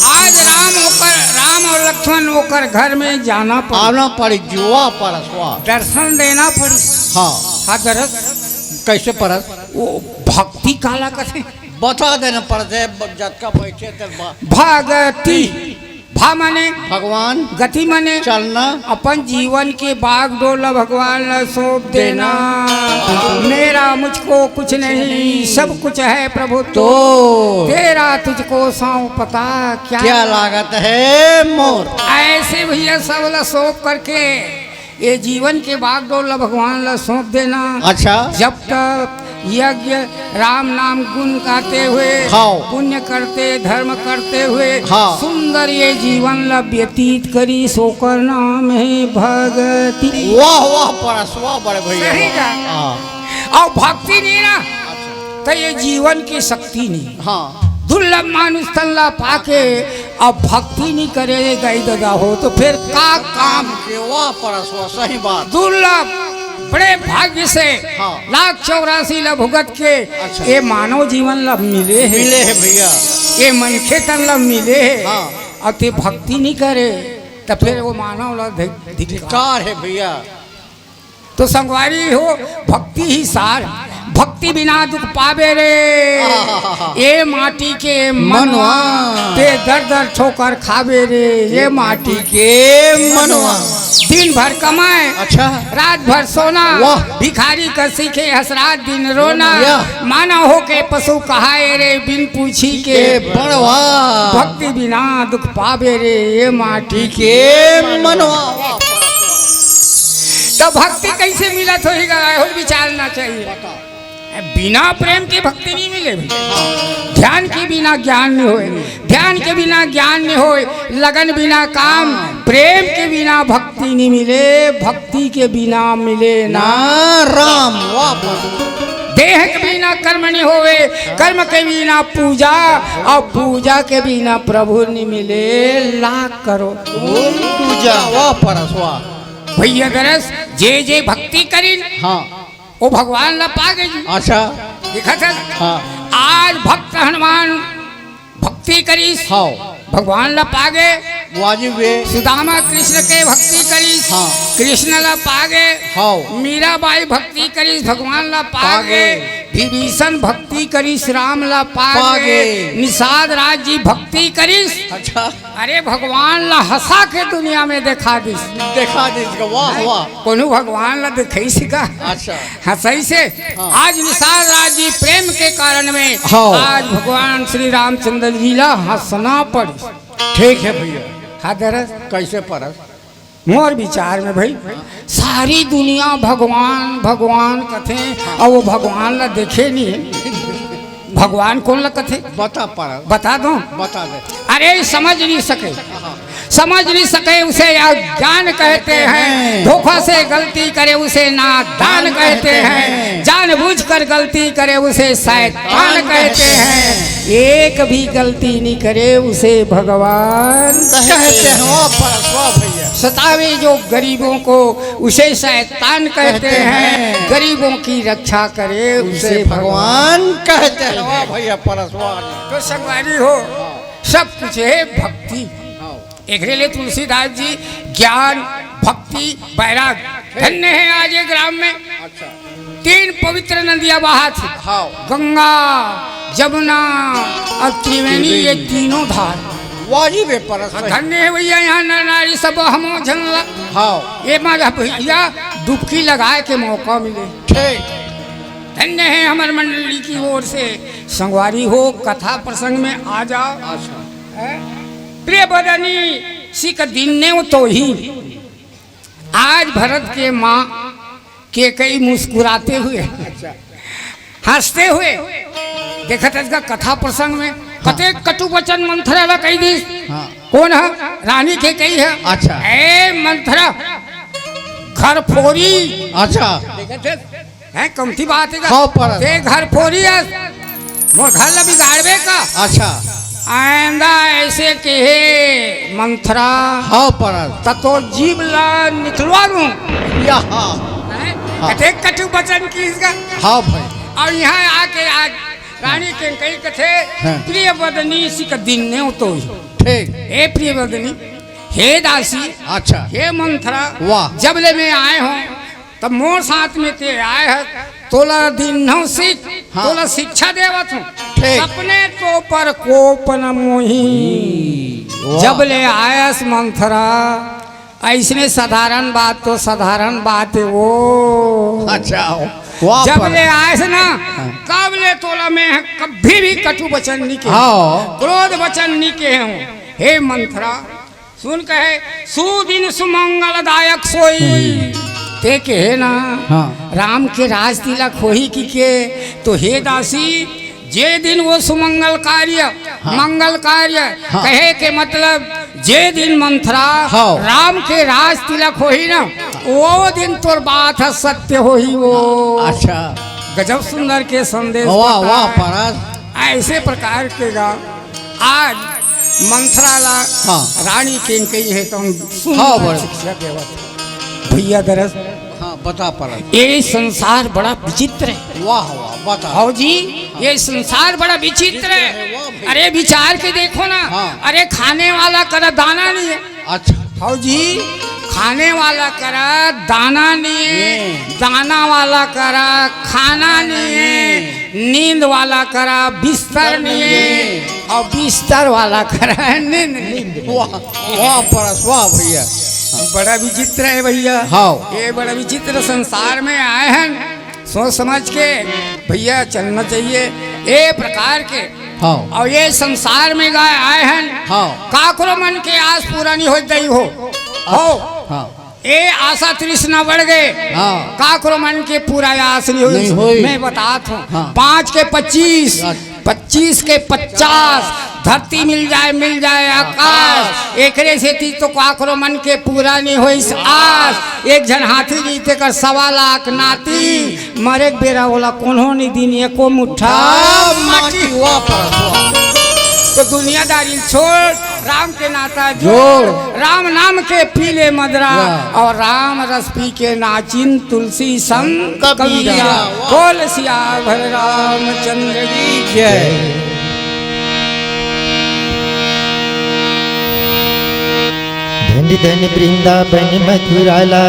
आज राम ओकर, राम और लक्ष्मण ओकर घर में जाना पड़े। आना पड़े, जुआ पड़स, वाह। दर्शन देना पड़े। हाँ। हाँ, दरस। कैसे पड़स? वो भक्ति काला कथे? बता देना पड़थे, जतका बैठे ते बा-, भक्ति। भा माने भगवान। गति माने चलना। अपन जीवन के बागडोर ला भगवान ला सौंप देना। देना। मेरा मुझको कुछ नहीं, सब कुछ है प्रभु तो। तो। तेरा तुझको सौंपता क्या क्या लागत है मोर। ऐसे भैया सब ला सौंप करके ये जीवन के बागडोर ला भगवान ला सौंप देना। अच्छा। जब तक यज्ञ राम नाम गुण गाते हुए, हाँ। पुण्य करते, धर्म करते हुए, हाँ। सुंदर ये जीवन ला व्यतीत करी, सोकर नाम है भक्ति। वाह, वाह, परस, वाह, बड़े भैया, सही वाह। कहा। हाँ। और भक्ति नहीं ना, अच्छा। तो ये जीवन की शक्ति नहीं। हाँ। दुर्लभ मानुष तन ला पाके अब भक्ति नहीं करे रे दाई ददा हो, तो फिर का काम? के वाह परस, वाह, सही बात। दुर्लभ, बड़े भाग्य से हाँ। लाख चौरासी ला भुगत के अच्छा। ये मानव जीवन ला मिले हे। मिले हे भैया। ये मनखे तन ला मिले हे। हाँ। अब ते भक्ति नहीं करे, तो फिर वो मानव ला धिक-, धिक्कार। धिक्कार हे भैया। तो संगवारी हो, भक्ति ही सार। भक्ति बिना दुख पाबे रे, ए माटी के मनवा। मनवा। ते दर दर ठोकर खाबे रे, ए माटी के मनवा। दिन भर कमाए, अच्छा। रात भर सोना। वाह। भिखारी का सीखे हंस रात दिन रोना। या। मानव होके पशु कहाए रे, बिन पूछी के ए बड़वा। भक्ति बिना दुख पाबे रे, ए माटी के मनवा। तो भक्ति कैसे मिलत होही गा, एहू ल विचारना चाहिए। बिना प्रेम के भक्ति नहीं मिले भाई। ध्यान के बिना ज्ञान नहीं होए, ध्यान के बिना ज्ञान नहीं होए, लगन बिना काम, प्रेम के बिना भक्ति नहीं मिले, भक्ति के बिना मिले ना ना राम। वाह, वाह। देह के बिना कर्म नहीं होवे, कर्म के बिना पूजा, और पूजा के बिना प्रभु नहीं मिले। लाख करो ओम पूजा। वाह परस, वाह। भैया दरस, जे जे भक्ति करिन, हाँ। वो भगवान ला पा गई। अच्छा। देखा था? हाँ। आज भक्त हनुमान भक्ति करिस, हाँ। भगवान ला पा गए। वाजिब है। सुदामा कृष्ण के भक्ति करिस, हाँ। कृष्ण ला पा गए। हाँ। मीराबाई भक्ति करिस, भगवान ला पा पा गए। गए। विभीषण भक्ति करिस, राम ला पा पा गए। गए। निषाद राज जी भक्ति करिस। अच्छा। अरे, भगवान ला हंसा के दुनिया में देखा दिस। देखा दिस का, वाह, वाह। कोनो भगवान ला देखइस का? अच्छा। हंसइस। हाँ। आज निषाद राज जी प्रेम के कारण में हाँ। आज भगवान श्री रामचंद्र जी ला हंसना पड़िस। ठीक है भैया। हाँ दरस। कैसे परस? मोर विचार में भाई, सारी दुनिया भगवान, भगवान कथे, अउ वो भगवान ला देखे नहीं है। भगवान कोन ला कथे? बता परस। बता दो। बता दे। अरे, समझ नहीं सके, समझ नहीं सके, उसे अज्ञान कहते हैं। धोखा से गलती करे, उसे नादान कहते हैं। जानबूझकर गलती करे, उसे शैतान कहते हैं। एक भी गलती नहीं करे, उसे भगवान कहते हैं। वाह परस, वाह भैया। सतावे जो गरीबों को, उसे शैतान कहते कहते हैं। हैं। गरीबों की रक्षा करे, उसे उसे भगवान कहते हैं। वाह भैया परस, वाह। तो संगवारी हो, सब कुछ है भक्ति। हाँ। एकरे लिए तुलसीदास जी ज्ञान, भक्ति, वैराग, धन्य है आज ये ग्राम में। अच्छा। तीन पवित्र नदियाँ बहत हे। हाँ। गंगा, जमुना और त्रिवेणी, ये त्रिवेणी। तीनों धार। वाजिब है परस। धन्य है भैया, यहाँ नर नारी सब हमो झन ला। हाँ। ये मारा भैया डुबकी लगाए के मौका मिले। ठीक। धन्य है हमर मंडली की ओर से। संगवारी हो, कथा प्रसंग में आ जाओ। अच्छा। हैं? प्रिय बदनी सिक दीन्हव तोहि। आज भरत के माँ कैकई मुस्कुराते हुए, अच्छा। हंसते हुए, देखत हस का कथा प्रसंग में हाँ। कतेक कटु वचन मंथरा ला कहि दिस। हाँ। कोन ह? रानी कैकई ह। अच्छा। ए मंथरा, घर फोरी। अच्छा। देखत हस? हैं, कमती बात हे का? हाँ, परस। ते घर फोरी हस, मोर घर ला बिगाड़बे का? अच्छा। आइंदा ऐसे कहे मंथरा, हाँ, परस। त तोर जीभ ला निकलवा दूं। या। हैं? हाँ। कतेक कटु वचन किस का? हाँ भाई। अउ यहाँ आके आज रानी कैकई कथे, हाँ। प्रिय बदनी सिक दीन्हव तोहि। ठीक। हे प्रिय बदनी, हे दासी, अच्छा। हे मंथरा, वाह। जब ले मैं आए हंव, तब मोर साथ में ते आए हस, तोला दीन्हव सिख, हाँ। तोला शिक्षा देवत हंव। ठीक। सपने तो पर कोप न मोहि। वाह। जब ले आयस मंथरा, अइसने साधारण बात तो साधारण बात हे वो। अच्छा, वाह जब परस। ले आयस ना, हाँ। तब ले तोला मैं कभी भी कटु वचन नहीं कहे, हाँ। क्रोध वचन नहीं कहे हंव। हे मंथरा, सुन कहे, सुदिन सुमंगलदायक सोई। हम्म। ते कहे ना, हाँ। राम के राज तिलक होही कहिके, तो हे दासी, जे दिन वो सुमंगल कार्य, हाँ। मंगल कार्य, हाँ। कहे के मतलब, जे दिन मंथरा, हाँ। राम के राज तिलक होही ना, वो दिन तोर बात ह सत्य होही वो। अच्छा। गजब सुंदर के संदेश वाह, बताए। वाह, परस। ऐसे प्रकार के गा आज मंथरा ला हाँ। रानी कैकई हे तो हम सुंदर हाँ, बड़े। शिक्षा देवत। भैया दरस हाँ, बता परस। ये संसार बड़ा विचित्र है। वाह, वाह, बता। हाँ जी, हाँ। ये संसार बड़ा विचित्र है। विचित्र है, वाह भैया। अरे विचार के देखो ना। हाँ। अरे खाने वाला करा दाना नहीं है। अच्छा। हाँ जी, खाने वाला करा दाना नहीं है, दाना वाला करा खाना नहीं है, नींद वाला करा बिस्तर नहीं है, और बिस्तर वाला करा है नींद नहीं। वाह, वाह परस, वाह भैया। बड़ा विचित्र है भैया। हाँ। ये बड़ा विचित्र संसार में आए हैं, सोच समझ के भैया चलना चाहिए। ये प्रकार के हाँ। और ये संसार में गाय आए हैं। हाँ। काकरो मन के आस पूरा नहीं हो दई हो। हो। हाँ। ए आशा तृष्णा बढ़ गए। हाँ। काकरो मन के पूरा आस नहीं होई। नहीं होई। मैं बतात हूँ। हाँ। पाँच के पच्चीस, हाँ। पच्चीस के पचास, धरती मिल जाए, मिल जाए आकाश। एकरे सेती तो काकरो मन के पूरा नहीं होइस आस। एक झन हाथी जीते कर सवा लाख नाती, मरे के बेरा ओला कोनो नहीं दिन एको मुट्ठा हाँ, माटी। माटी, वाह परस, वाह। तो दुनियादारी छोड़, राम के नाता जोड़। जोड़। राम नाम के पी ले मदरा, वाह। और राम रस पी के नाचिन तुलसी संग कबीरा। कबीरा। वाह। बोल सियावर रामचंद्र की जय। धन धन वृंदावन मथुरा ला,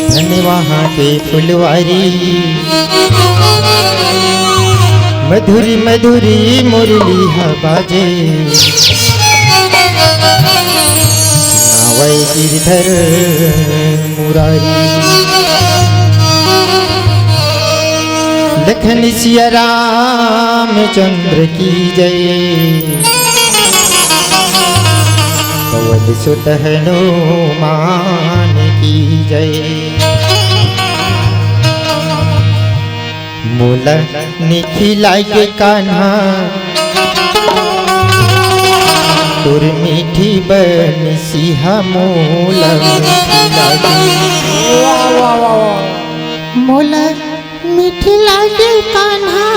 धन वहाँ के फुलवारी। मधुरी मधुरी मुरली हा बाजे, नावै गिरधर मुरारी। लखन सिया रामचंद्र की जय, पवन सुत हनुमान की जय। मोला निखिला के कान्हा तोर मीठी बनसिहा मोला मीठी लागे। वाह, वाह, वाह, वाह। मोला मीठी लागे कान्हा,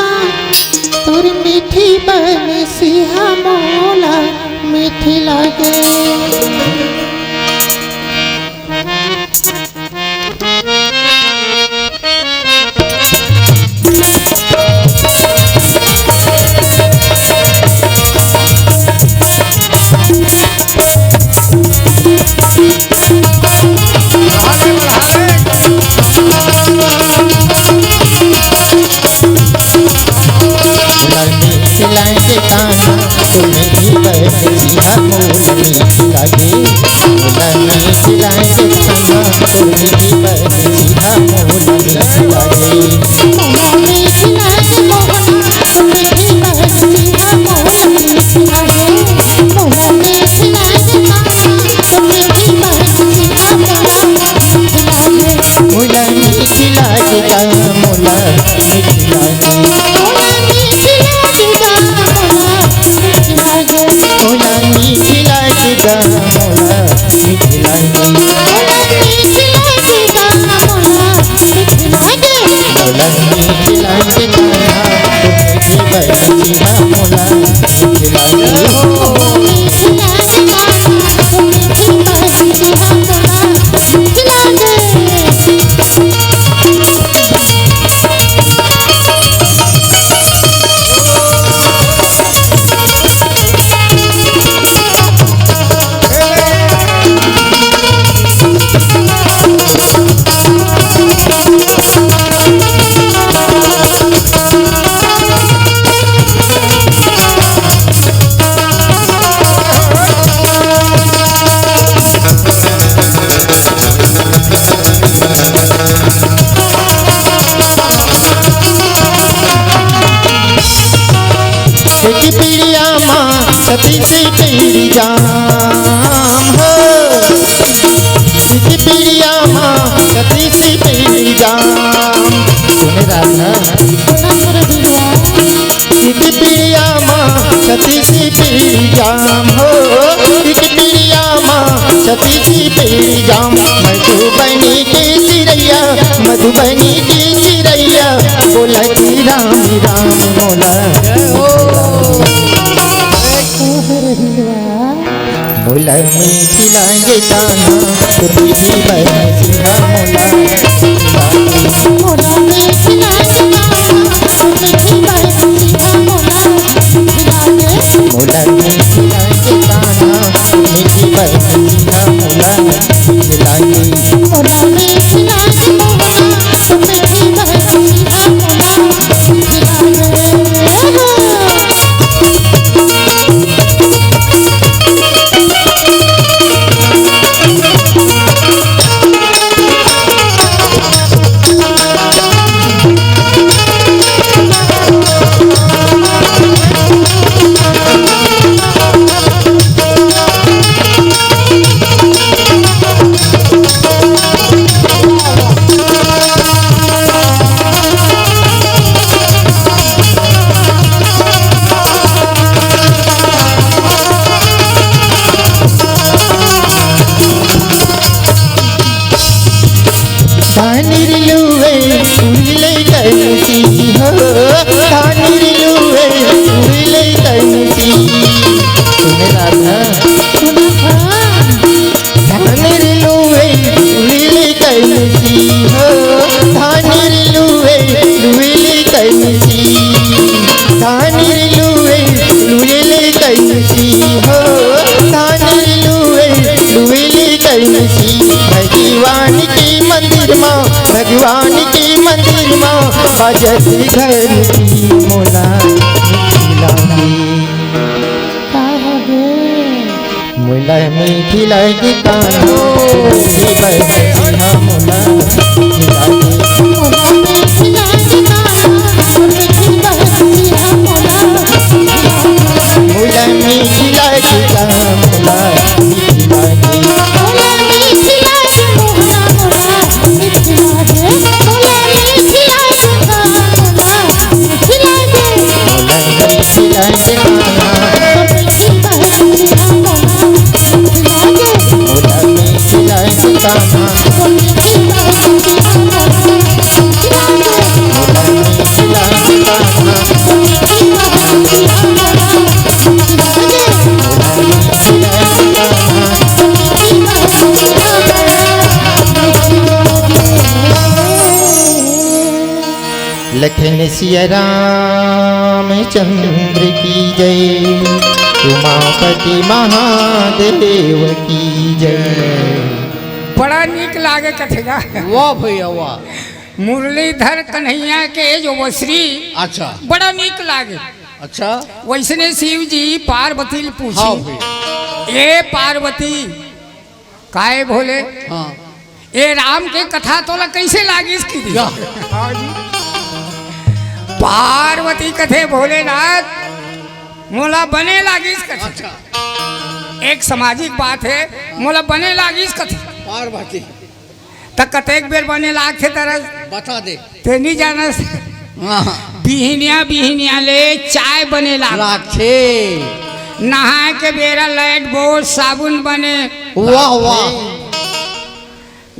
तोर मीठी बनसिहा मोला मीठी लागे। एक पीड़िया माँ सती सी पीड़ी जाम हो, एक पीड़िया माँ सती सी पीड़ी जाम। सुन राधा। एक पीड़िया माँ सती सी पीड़ी जाम हो, एक पीड़िया माँ सती सी पीड़ी जाम। मधुबनी के चिरैया, मधुबनी के चिरैया, बोला कि राम राम मोला। मोला मीठी लागे ताना, तू मीठी बरसिहा मोला। मोला मीठी लागे ताना, तू मीठी बरसिहा मोला। मोला मीठी लागे के कान्हा, मीठी बहनी ह मोला मीठ लागे। मोला मीठ लागे मोहना, मीठी बहनी ह मोला मीठ लागे। धानिर लुए उड़िले तैसी हो, धानिर लुए उड़िले तैसी। सुने राधा। सुना था। धानिर लुए उड़िले तैसी हो, धानिर लुए उड़िले तैसी। धानिर लुए उड़िले तैसी हो, धानिर लुए उड़िले तैसी। भगवान के मंदिर मा, भगवान के मंदिर मा, बजत घंटी मोला मीठी लागे। का हवे? मोला मीठी लागे कान्हा, मीठी बहनी ह मोला मीठी लागे। मोला मीठी लागे कान्हा, मीठी बहनी ह मोला मीठी लागे। मोला मीठी लागे कान्हा, मोला मीठी लागे। मोला मीठी लागे मोहना, मोला मीठी लागे। मोला मीठी लागे कान्हा, मोला मीठी लागे। मोला मीठी लागे कान्हा। लखन सिया रामचंद्र की जय, उमापति महादेव की जय। बड़ा नीक लागे कथे गा। वाह भैया, वाह। मुरलीधर कन्हैया के जो वसरी, अच्छा। बड़ा नीक लागे। अच्छा। वैसने शिव जी पार्वती ले पूछी, हाँ भैया। ए पार्वती, काय भोले? हाँ। ए राम के कथा तोला कैसे लागिस कि दी? या। हाँ जी। पार्वती कथे, भोलेनाथ, मोला बने लागिस कथे। अच्छा। एक सामाजिक बात हे, मोला बने लागिस कथे। पार्वती। त कतेक बेर बने लागथे तरस? बता दे। ते नी जानस। हाँ। बिहिनिया, बिहिनिया ले चाय बने लाग-, लागथे। नहाए के बेरा लाइट बोर्ड साबुन बने। वाह, वाह।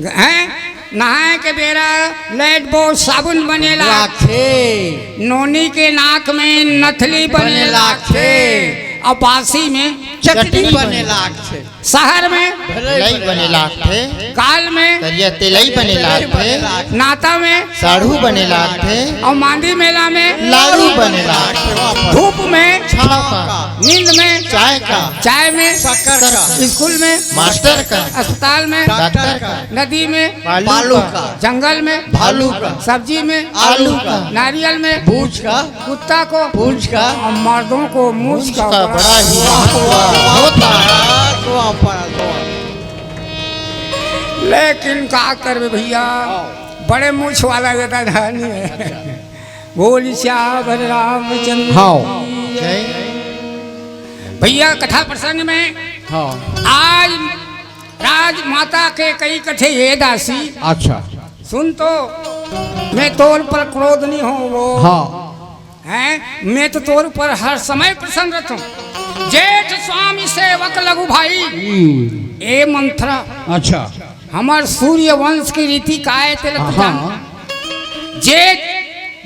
हैं? नहाए के बेरा लाइट बोर्ड साबुन बने लागथे। लागथे। नोनी के नाक में नथली बने बने लागथे। लागथे। अउ बासी में चटनी चटनी बने बने लागथे। शहर में तेलई बने लागथे। गाल में करिया तेलई बने लागथे। नाता में साढ़ू बने लागथे। अउ मांदी मेला में लाड़ू बने लागथे। धूप में छाव का। नींद में चाय का। चाय में शक्कर का। स्कूल में मास्टर का। अस्पताल में डॉक्टर का। नदी में बालू बालू का। का। जंगल में भालू का। सब्जी में आलू का। नारियल में भूज का। कुत्ता को पूंछ का। और मर्दों को मूछ का। का बड़ा ही वाह, वाह, वाह। होता है। वाह, वाह, वाह। लेकिन का करबे भैया, हाँ। बड़े मूछ वाला ज्यादा धनी है। बोल सियावर रामचंद्र हाँ। की जय। भैया कथा प्रसंग में हाँ। आज राजमाता कैकई कथे, हे दासी, अच्छा। सुन तो, मैं तोर पर क्रोध नहीं हो वो। हाँ। हैं? मैं तो तोर पर हर समय प्रसन्न रहता हूँ। जेठ स्वामी सेवक लघु भाई। हम्म। ए मंथरा। अच्छा। हमर सूर्य वंश की रीति का है, तेला तो हाँ। जान। जेठ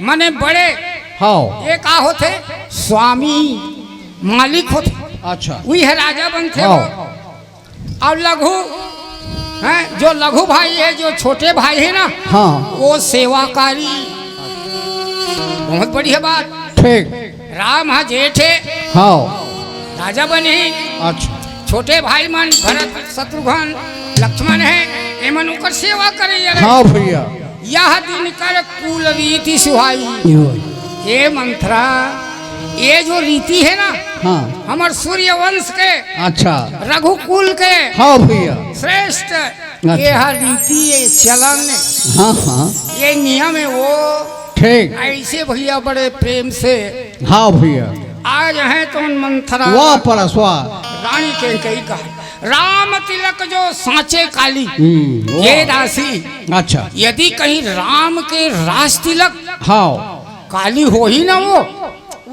मने बड़े। हाँ। ये का होथे? स्वामी, मालिक होथे। अच्छा। वही है राजा बनथे हाँ। वो। और लघु, हैं, जो लघु भाई है, जो छोटे भाई है ना, हाँ। वो सेवाकारी। बहुत बढ़िया बात। ठीक। राम हा जेठ है। हाँ। राजा बनही। अच्छा। छोटे भाई मन भरत, शत्रुघ्न, लक्ष्मण हे, एमन ओकर सेवा करइया रहे। हाँ भैया। यह दिन कर कुल रीति सुहाई। यो। ए मंथरा, ये जो रीति हे ना, हाँ। हमर सूर्यवंश के, अच्छा। रघुकुल के, हाँ भैया। श्रेष्ठ अच्छा। ये हर रीति, ये चलन, हाँ, हाँ। ये नियम हे वो। ठीक। ऐसे भैया बड़े प्रेम से हाँ भैया। आज हे तो मंथरा वाह परस वाह। रानी कैकई कहा, राम तिलक जो साँचे काली। हम्म, वाह। ये दासी, अच्छा। यदि कहीं राम के राज तिलक हाँ। काली होही ना वो,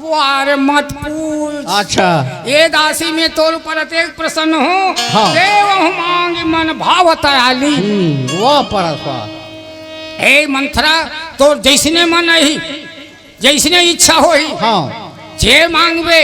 वाह रे मत पूछ। अच्छा। ए दासी मैं तोर ऊपर अतेक प्रसन्न हूँ। हाँ। देवहु माँगि मन भावत आली। हम्म, वाह परस वाह। ए मंथरा, तोर जइसने मन अही, जइसने इच्छा होही, हाँ। जे माँगबे,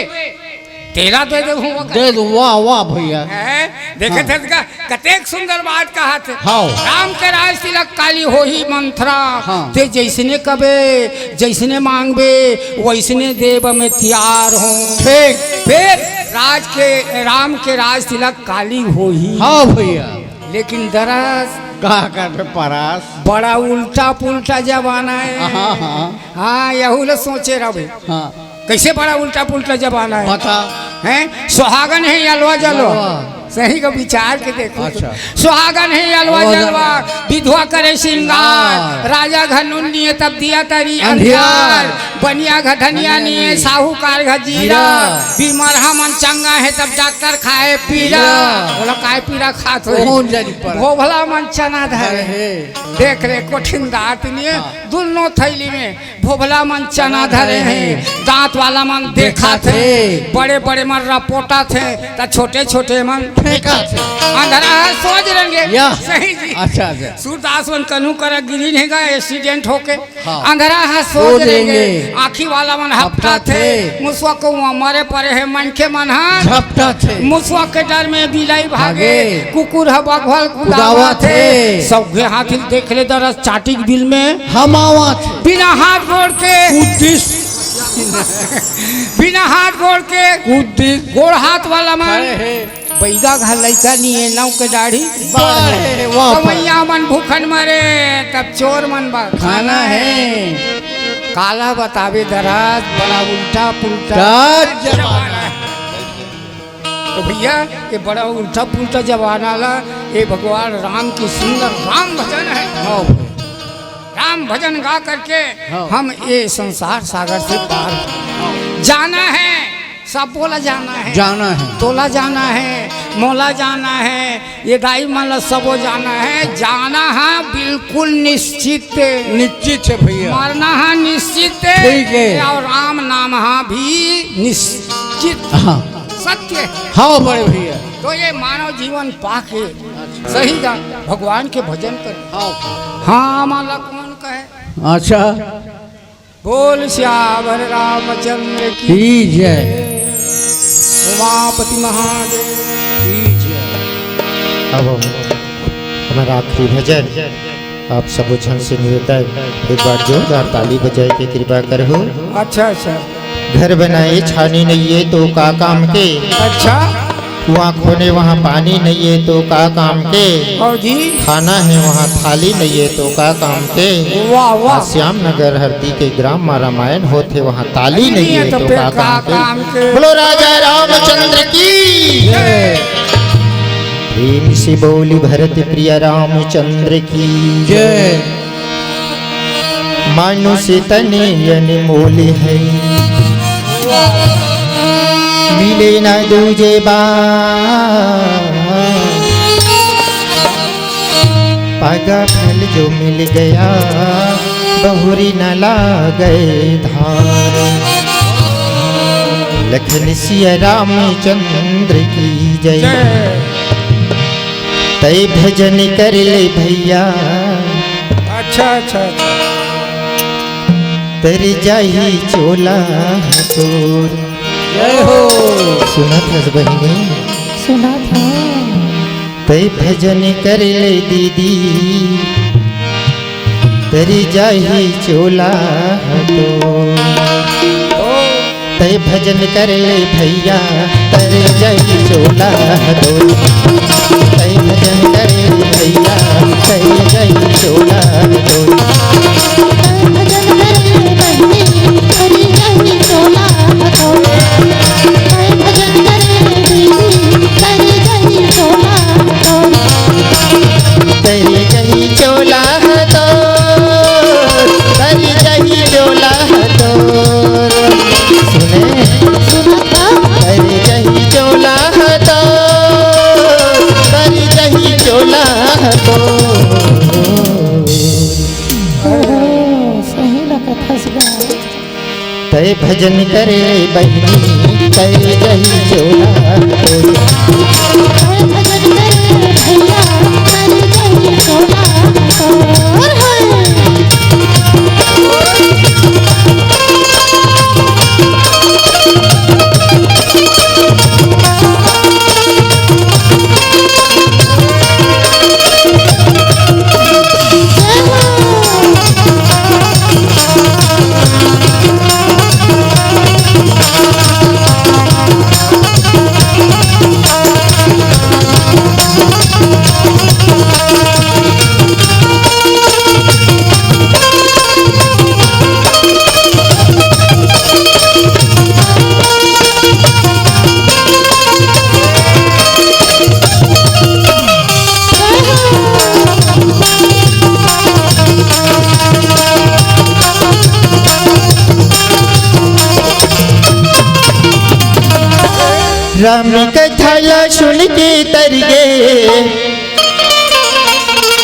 तेला दे देहूँ। दे दो, वाह, वाह भैया। हैं? देखे हाँ। थे का? कतेक सुंदर बात कहा थे। हाँ। राम के राज तिलक काली होही मंथरा। हाँ। ते जइसने कबे, जइसने माँगबे, वइसने देब मैं तियार हूँ। ठीक। फेर राज के, राम के राज तिलक काली होही। हाँ भैया। लेकिन दरस का करबे परस? बड़ा उल्टा पुल्टा जमाना हे। हाँ, हाँ। हाँ, यहू ल सोचे रहे। हाँ। कइसे बड़ा उल्टा पुल्टा जमाना हे? बता। हैं? सुहागन हे अलवा जलवा। अलवा। सही का विचार के देखो तो। अच्छा। सुहागन हे अलवा अलवा जलवा, जलवा। विधवा करे सिंगार, हाँ। राजा घर नून निये तब दिया तरी अंधियार। अंधियार। बनिया घर धनिया निये, निये। साहूकार घर जीरा। जीरा। बीमार हमन चंगा हे तब डॉक्टर खाए पीरा। पीरा। बोला काय पीरा खात होही? कौन जानी पड़ा? भोभला मन चना धरे। अरे हे। देख रे कोठिन दाँत निये, हाँ। दुनो थैली में भोभला मन चना धरे हे, दाँत वाला मन देखाथे, बड़े बड़े मन रपोटाथे, त छोटे छोटे मन फेंकाथे। अंधरा ह सोज रेंगे। या। सही जी। अच्छा, अच्छा। सूरदास मन कन्हू करा गिरिन हे गा, एक्सीडेंट होके। हाँ। अंधरा ह सोज सोज रेंगे, रेंगे। आँखी वाला मन हपटाथे, हपटाथे। मुसवा कौआ मरे परे हे, मनखे मन ह झपटाथे। मुसवा के डर में बिलाई भागे, भागे। कुकुर ह बघवा ल कुदावत कुदावत हे। हे। सौघे हाथी ल देख ले दरस चाटिक बिल में हम आवत। बिना हाथ गोड़ के कुद्दिस। बिना हाथ गोड़ के कुद्दिस। गोड़ हाथ वाला मन। अरे हे। बैगा घर लइका निये नव के दाढ़ी। बाढ़े, वाह, कमैया मन भूखन मरे, तब चोर मन बर खाना हे। काला बताबे दरस, बड़ा उल्टा पुल्टा। का जमाना हे। तो भैया, ये बड़ा उल्टा पुल्टा जमाना ला, ये भगवान राम की सुंदर राम भजन हे। हाँ। राम भजन गा करके हाँ। हम ये संसार सागर से पार जाना हे। सबो ला जाना हे। जाना हे। तोला जाना हे, मोला जाना हे, ये दाई मन ला सबो जाना हे। जाना हे बिल्कुल निश्चित। निश्चित हे भैया। मरना हे निश्चित। ठीक हे। अउ राम नाम हे भी निश्चित। हाँ। सत्य हे। हाँ बड़े भैया। तो ये मानव जीवन पाके सही गा भगवान के भजन कर। हाँ। हाँ, हमन ला कौन कहे? अच्छा। बोल सियावर रामचंद्र की की जय। उमापति महादेव की जय। अब हमर आखिरी भजन, आप सबो झन से निवेदन, एक बार जोरदार ताली बजाए के कृपा करहु। अच्छा, अच्छा। घर बनाए छानी नइये तो का काम के? अच्छा। कुआं खोने वहाँ पानी नइये तो का काम के? और जी? खाना हे वहाँ थाली नइये तो का काम के? वाह, वाह। आ श्याम नगर हरदी के ग्राम मा रामायण होथे वहाँ ताली नइये तो का काम के? बोलो राजा रामचंद्र की जय। प्रेम से बोली भरत प्रिय रामचंद्र की जय। मानुष तन अनमोल है, मिले न दूजे बार। पागा फल जो मिल गया, बहुरी न लागे धार। लखन सिया रामचंद्र की जय। जय। तै भजन कर ले भैया। अच्छा, अच्छा, अच्छा। तर जाही चोला तोर। जय हो। सुनत हस बहिनी? सुनत हँव। तै भजन कर ले दीदी, तर जाही चोला तोर। तै भजन कर ले भैया, तर जय चोला तोर। तय भजन करे भैया, तय जय चोला तोर। तय भजन करे बहिनी, तय जय चोला तोर। तय भजन करे दीदी, तय जय चोला तोर। तय जय चोला तोर, तय जय चोला तोर। सुने? सुनत हव? तय जय चोला तोर, तय जय चोला तोर। ओहो, सही लगत हस गा। तय भजन करे बहिनी, तय जय चोला तोर। तय भजन करे भैया, तय जय चोला तोर। राम कथा ला सुन के तर गे,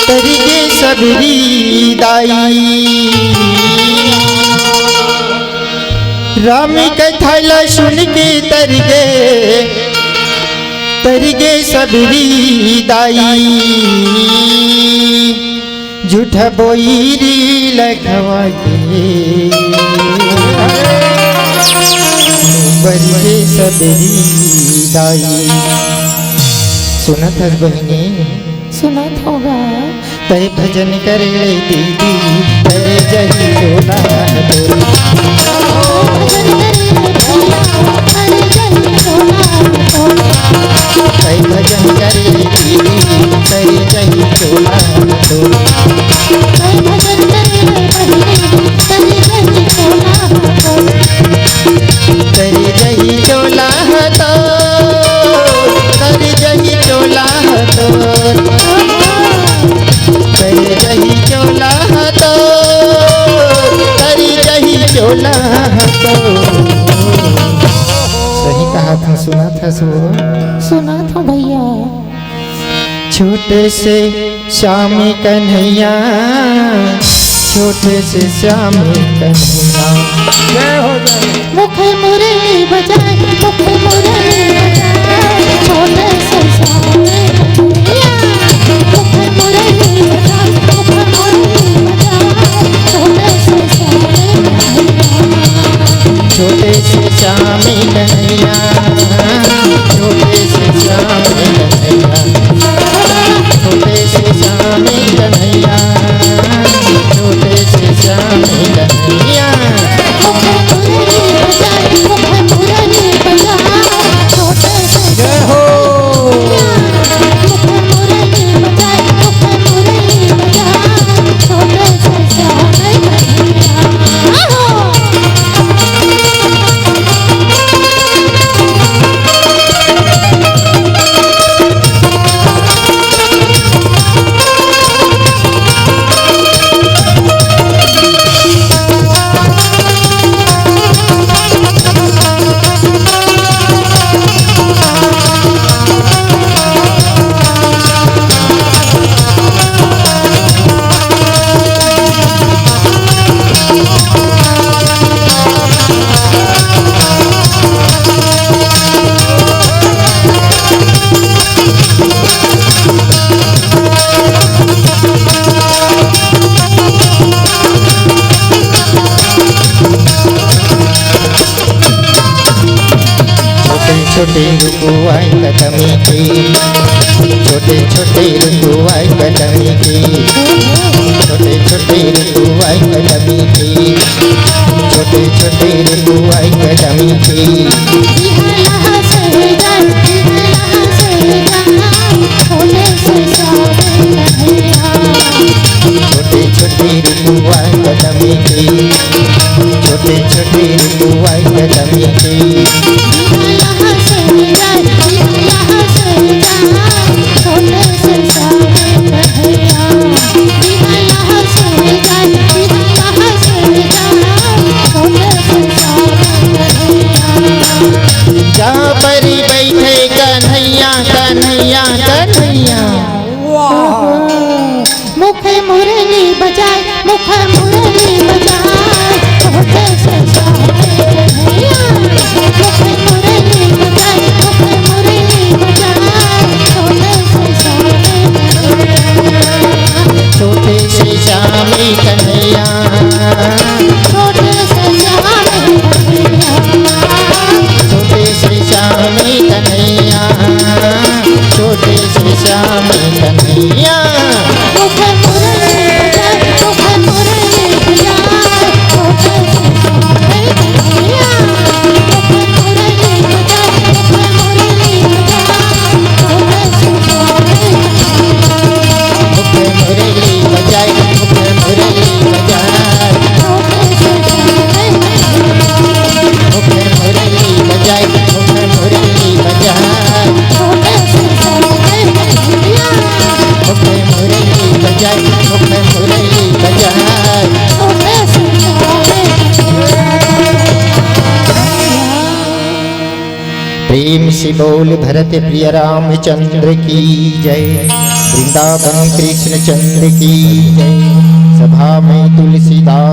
तर गे सबरी दाई। राम कथा ला सुन के तर गे, तर गे सबरी दाई। झूठा बोइरी लखवा के, बर गे सबरी दाई। सुनत हस बहिनी? सुनत हव गा। तय भजन करे दीदी, तय जय चोला तोर। भजन करे भैया, तय जय चोला तोर। तय भजन करे दीदी, तय जय चोला तोर। तय भजन करे बहिनी, तय जय चोला तोर। तय जय चोला तोर, तय जय चोला तोर। तय जय चोला तोर, तय जय चोला तोर। सही कहत हँव, सुनत हस वो? सुनत हँव भैया। छोटे से श्याम कन्हैया, छोटे से श्याम कन्हैया। जय हो, जय हो। मुख मुरली बजाए, मुख मुरली बजाए, छोटे से श्याम कन्हैया। मुख मुरली बजाए, मुख मुरली बजाए, छोटे से श्याम कन्हैया। छोटे से श्याम कन्हैया, छोटे से श्याम कन्हैया, छोटे से श्याम कन्हैया, छोटे से श्याम कन्हैया। जय हो। छोटे छोटे रुकुवाई कदम के, छोटे छोटे रुकुवाई कदम के, छोटे छोटे रुकुवाई कदम के, छोटे छोटे रुकुवाई कदम के। बिहला सहजान फिर तू आई कदम की। जहाँ परी बैठे कन्हैया, कन्हैया, कन्हैया। वाह। मुख मुरली बजाए, मुख मुरली बजाए, छोटे से श्याम कन्हैया। मुख मुरली बजाए, मुख मुरली बजाए, छोटे से श्याम कन्हैया। छोटे से श्याम कन्हैया। छोटे से श्याम कन्हैया। छोटे से श्याम कन्हैया। छोटे से श्याम कन्हैया। मुख मुरली बजाए, मुख मुरली बजाए, छोटे से श्याम कन्हैया। मुख मुरली बजाए, मुख मुरली बजाए, छोटे से श्याम कन्हैया। मुख मुरली बजाए, मुख मुरली बजाए। मुख मुरली बजाए, मुख मुरली बजाए। मुख मुरली बजाए, मुख मुरली बजाए। प्रेम से बोल भरत प्रिय रामचंद्र की जय। वृंदावन कृष्ण चंद्र की जय। सभा में तुलसीदास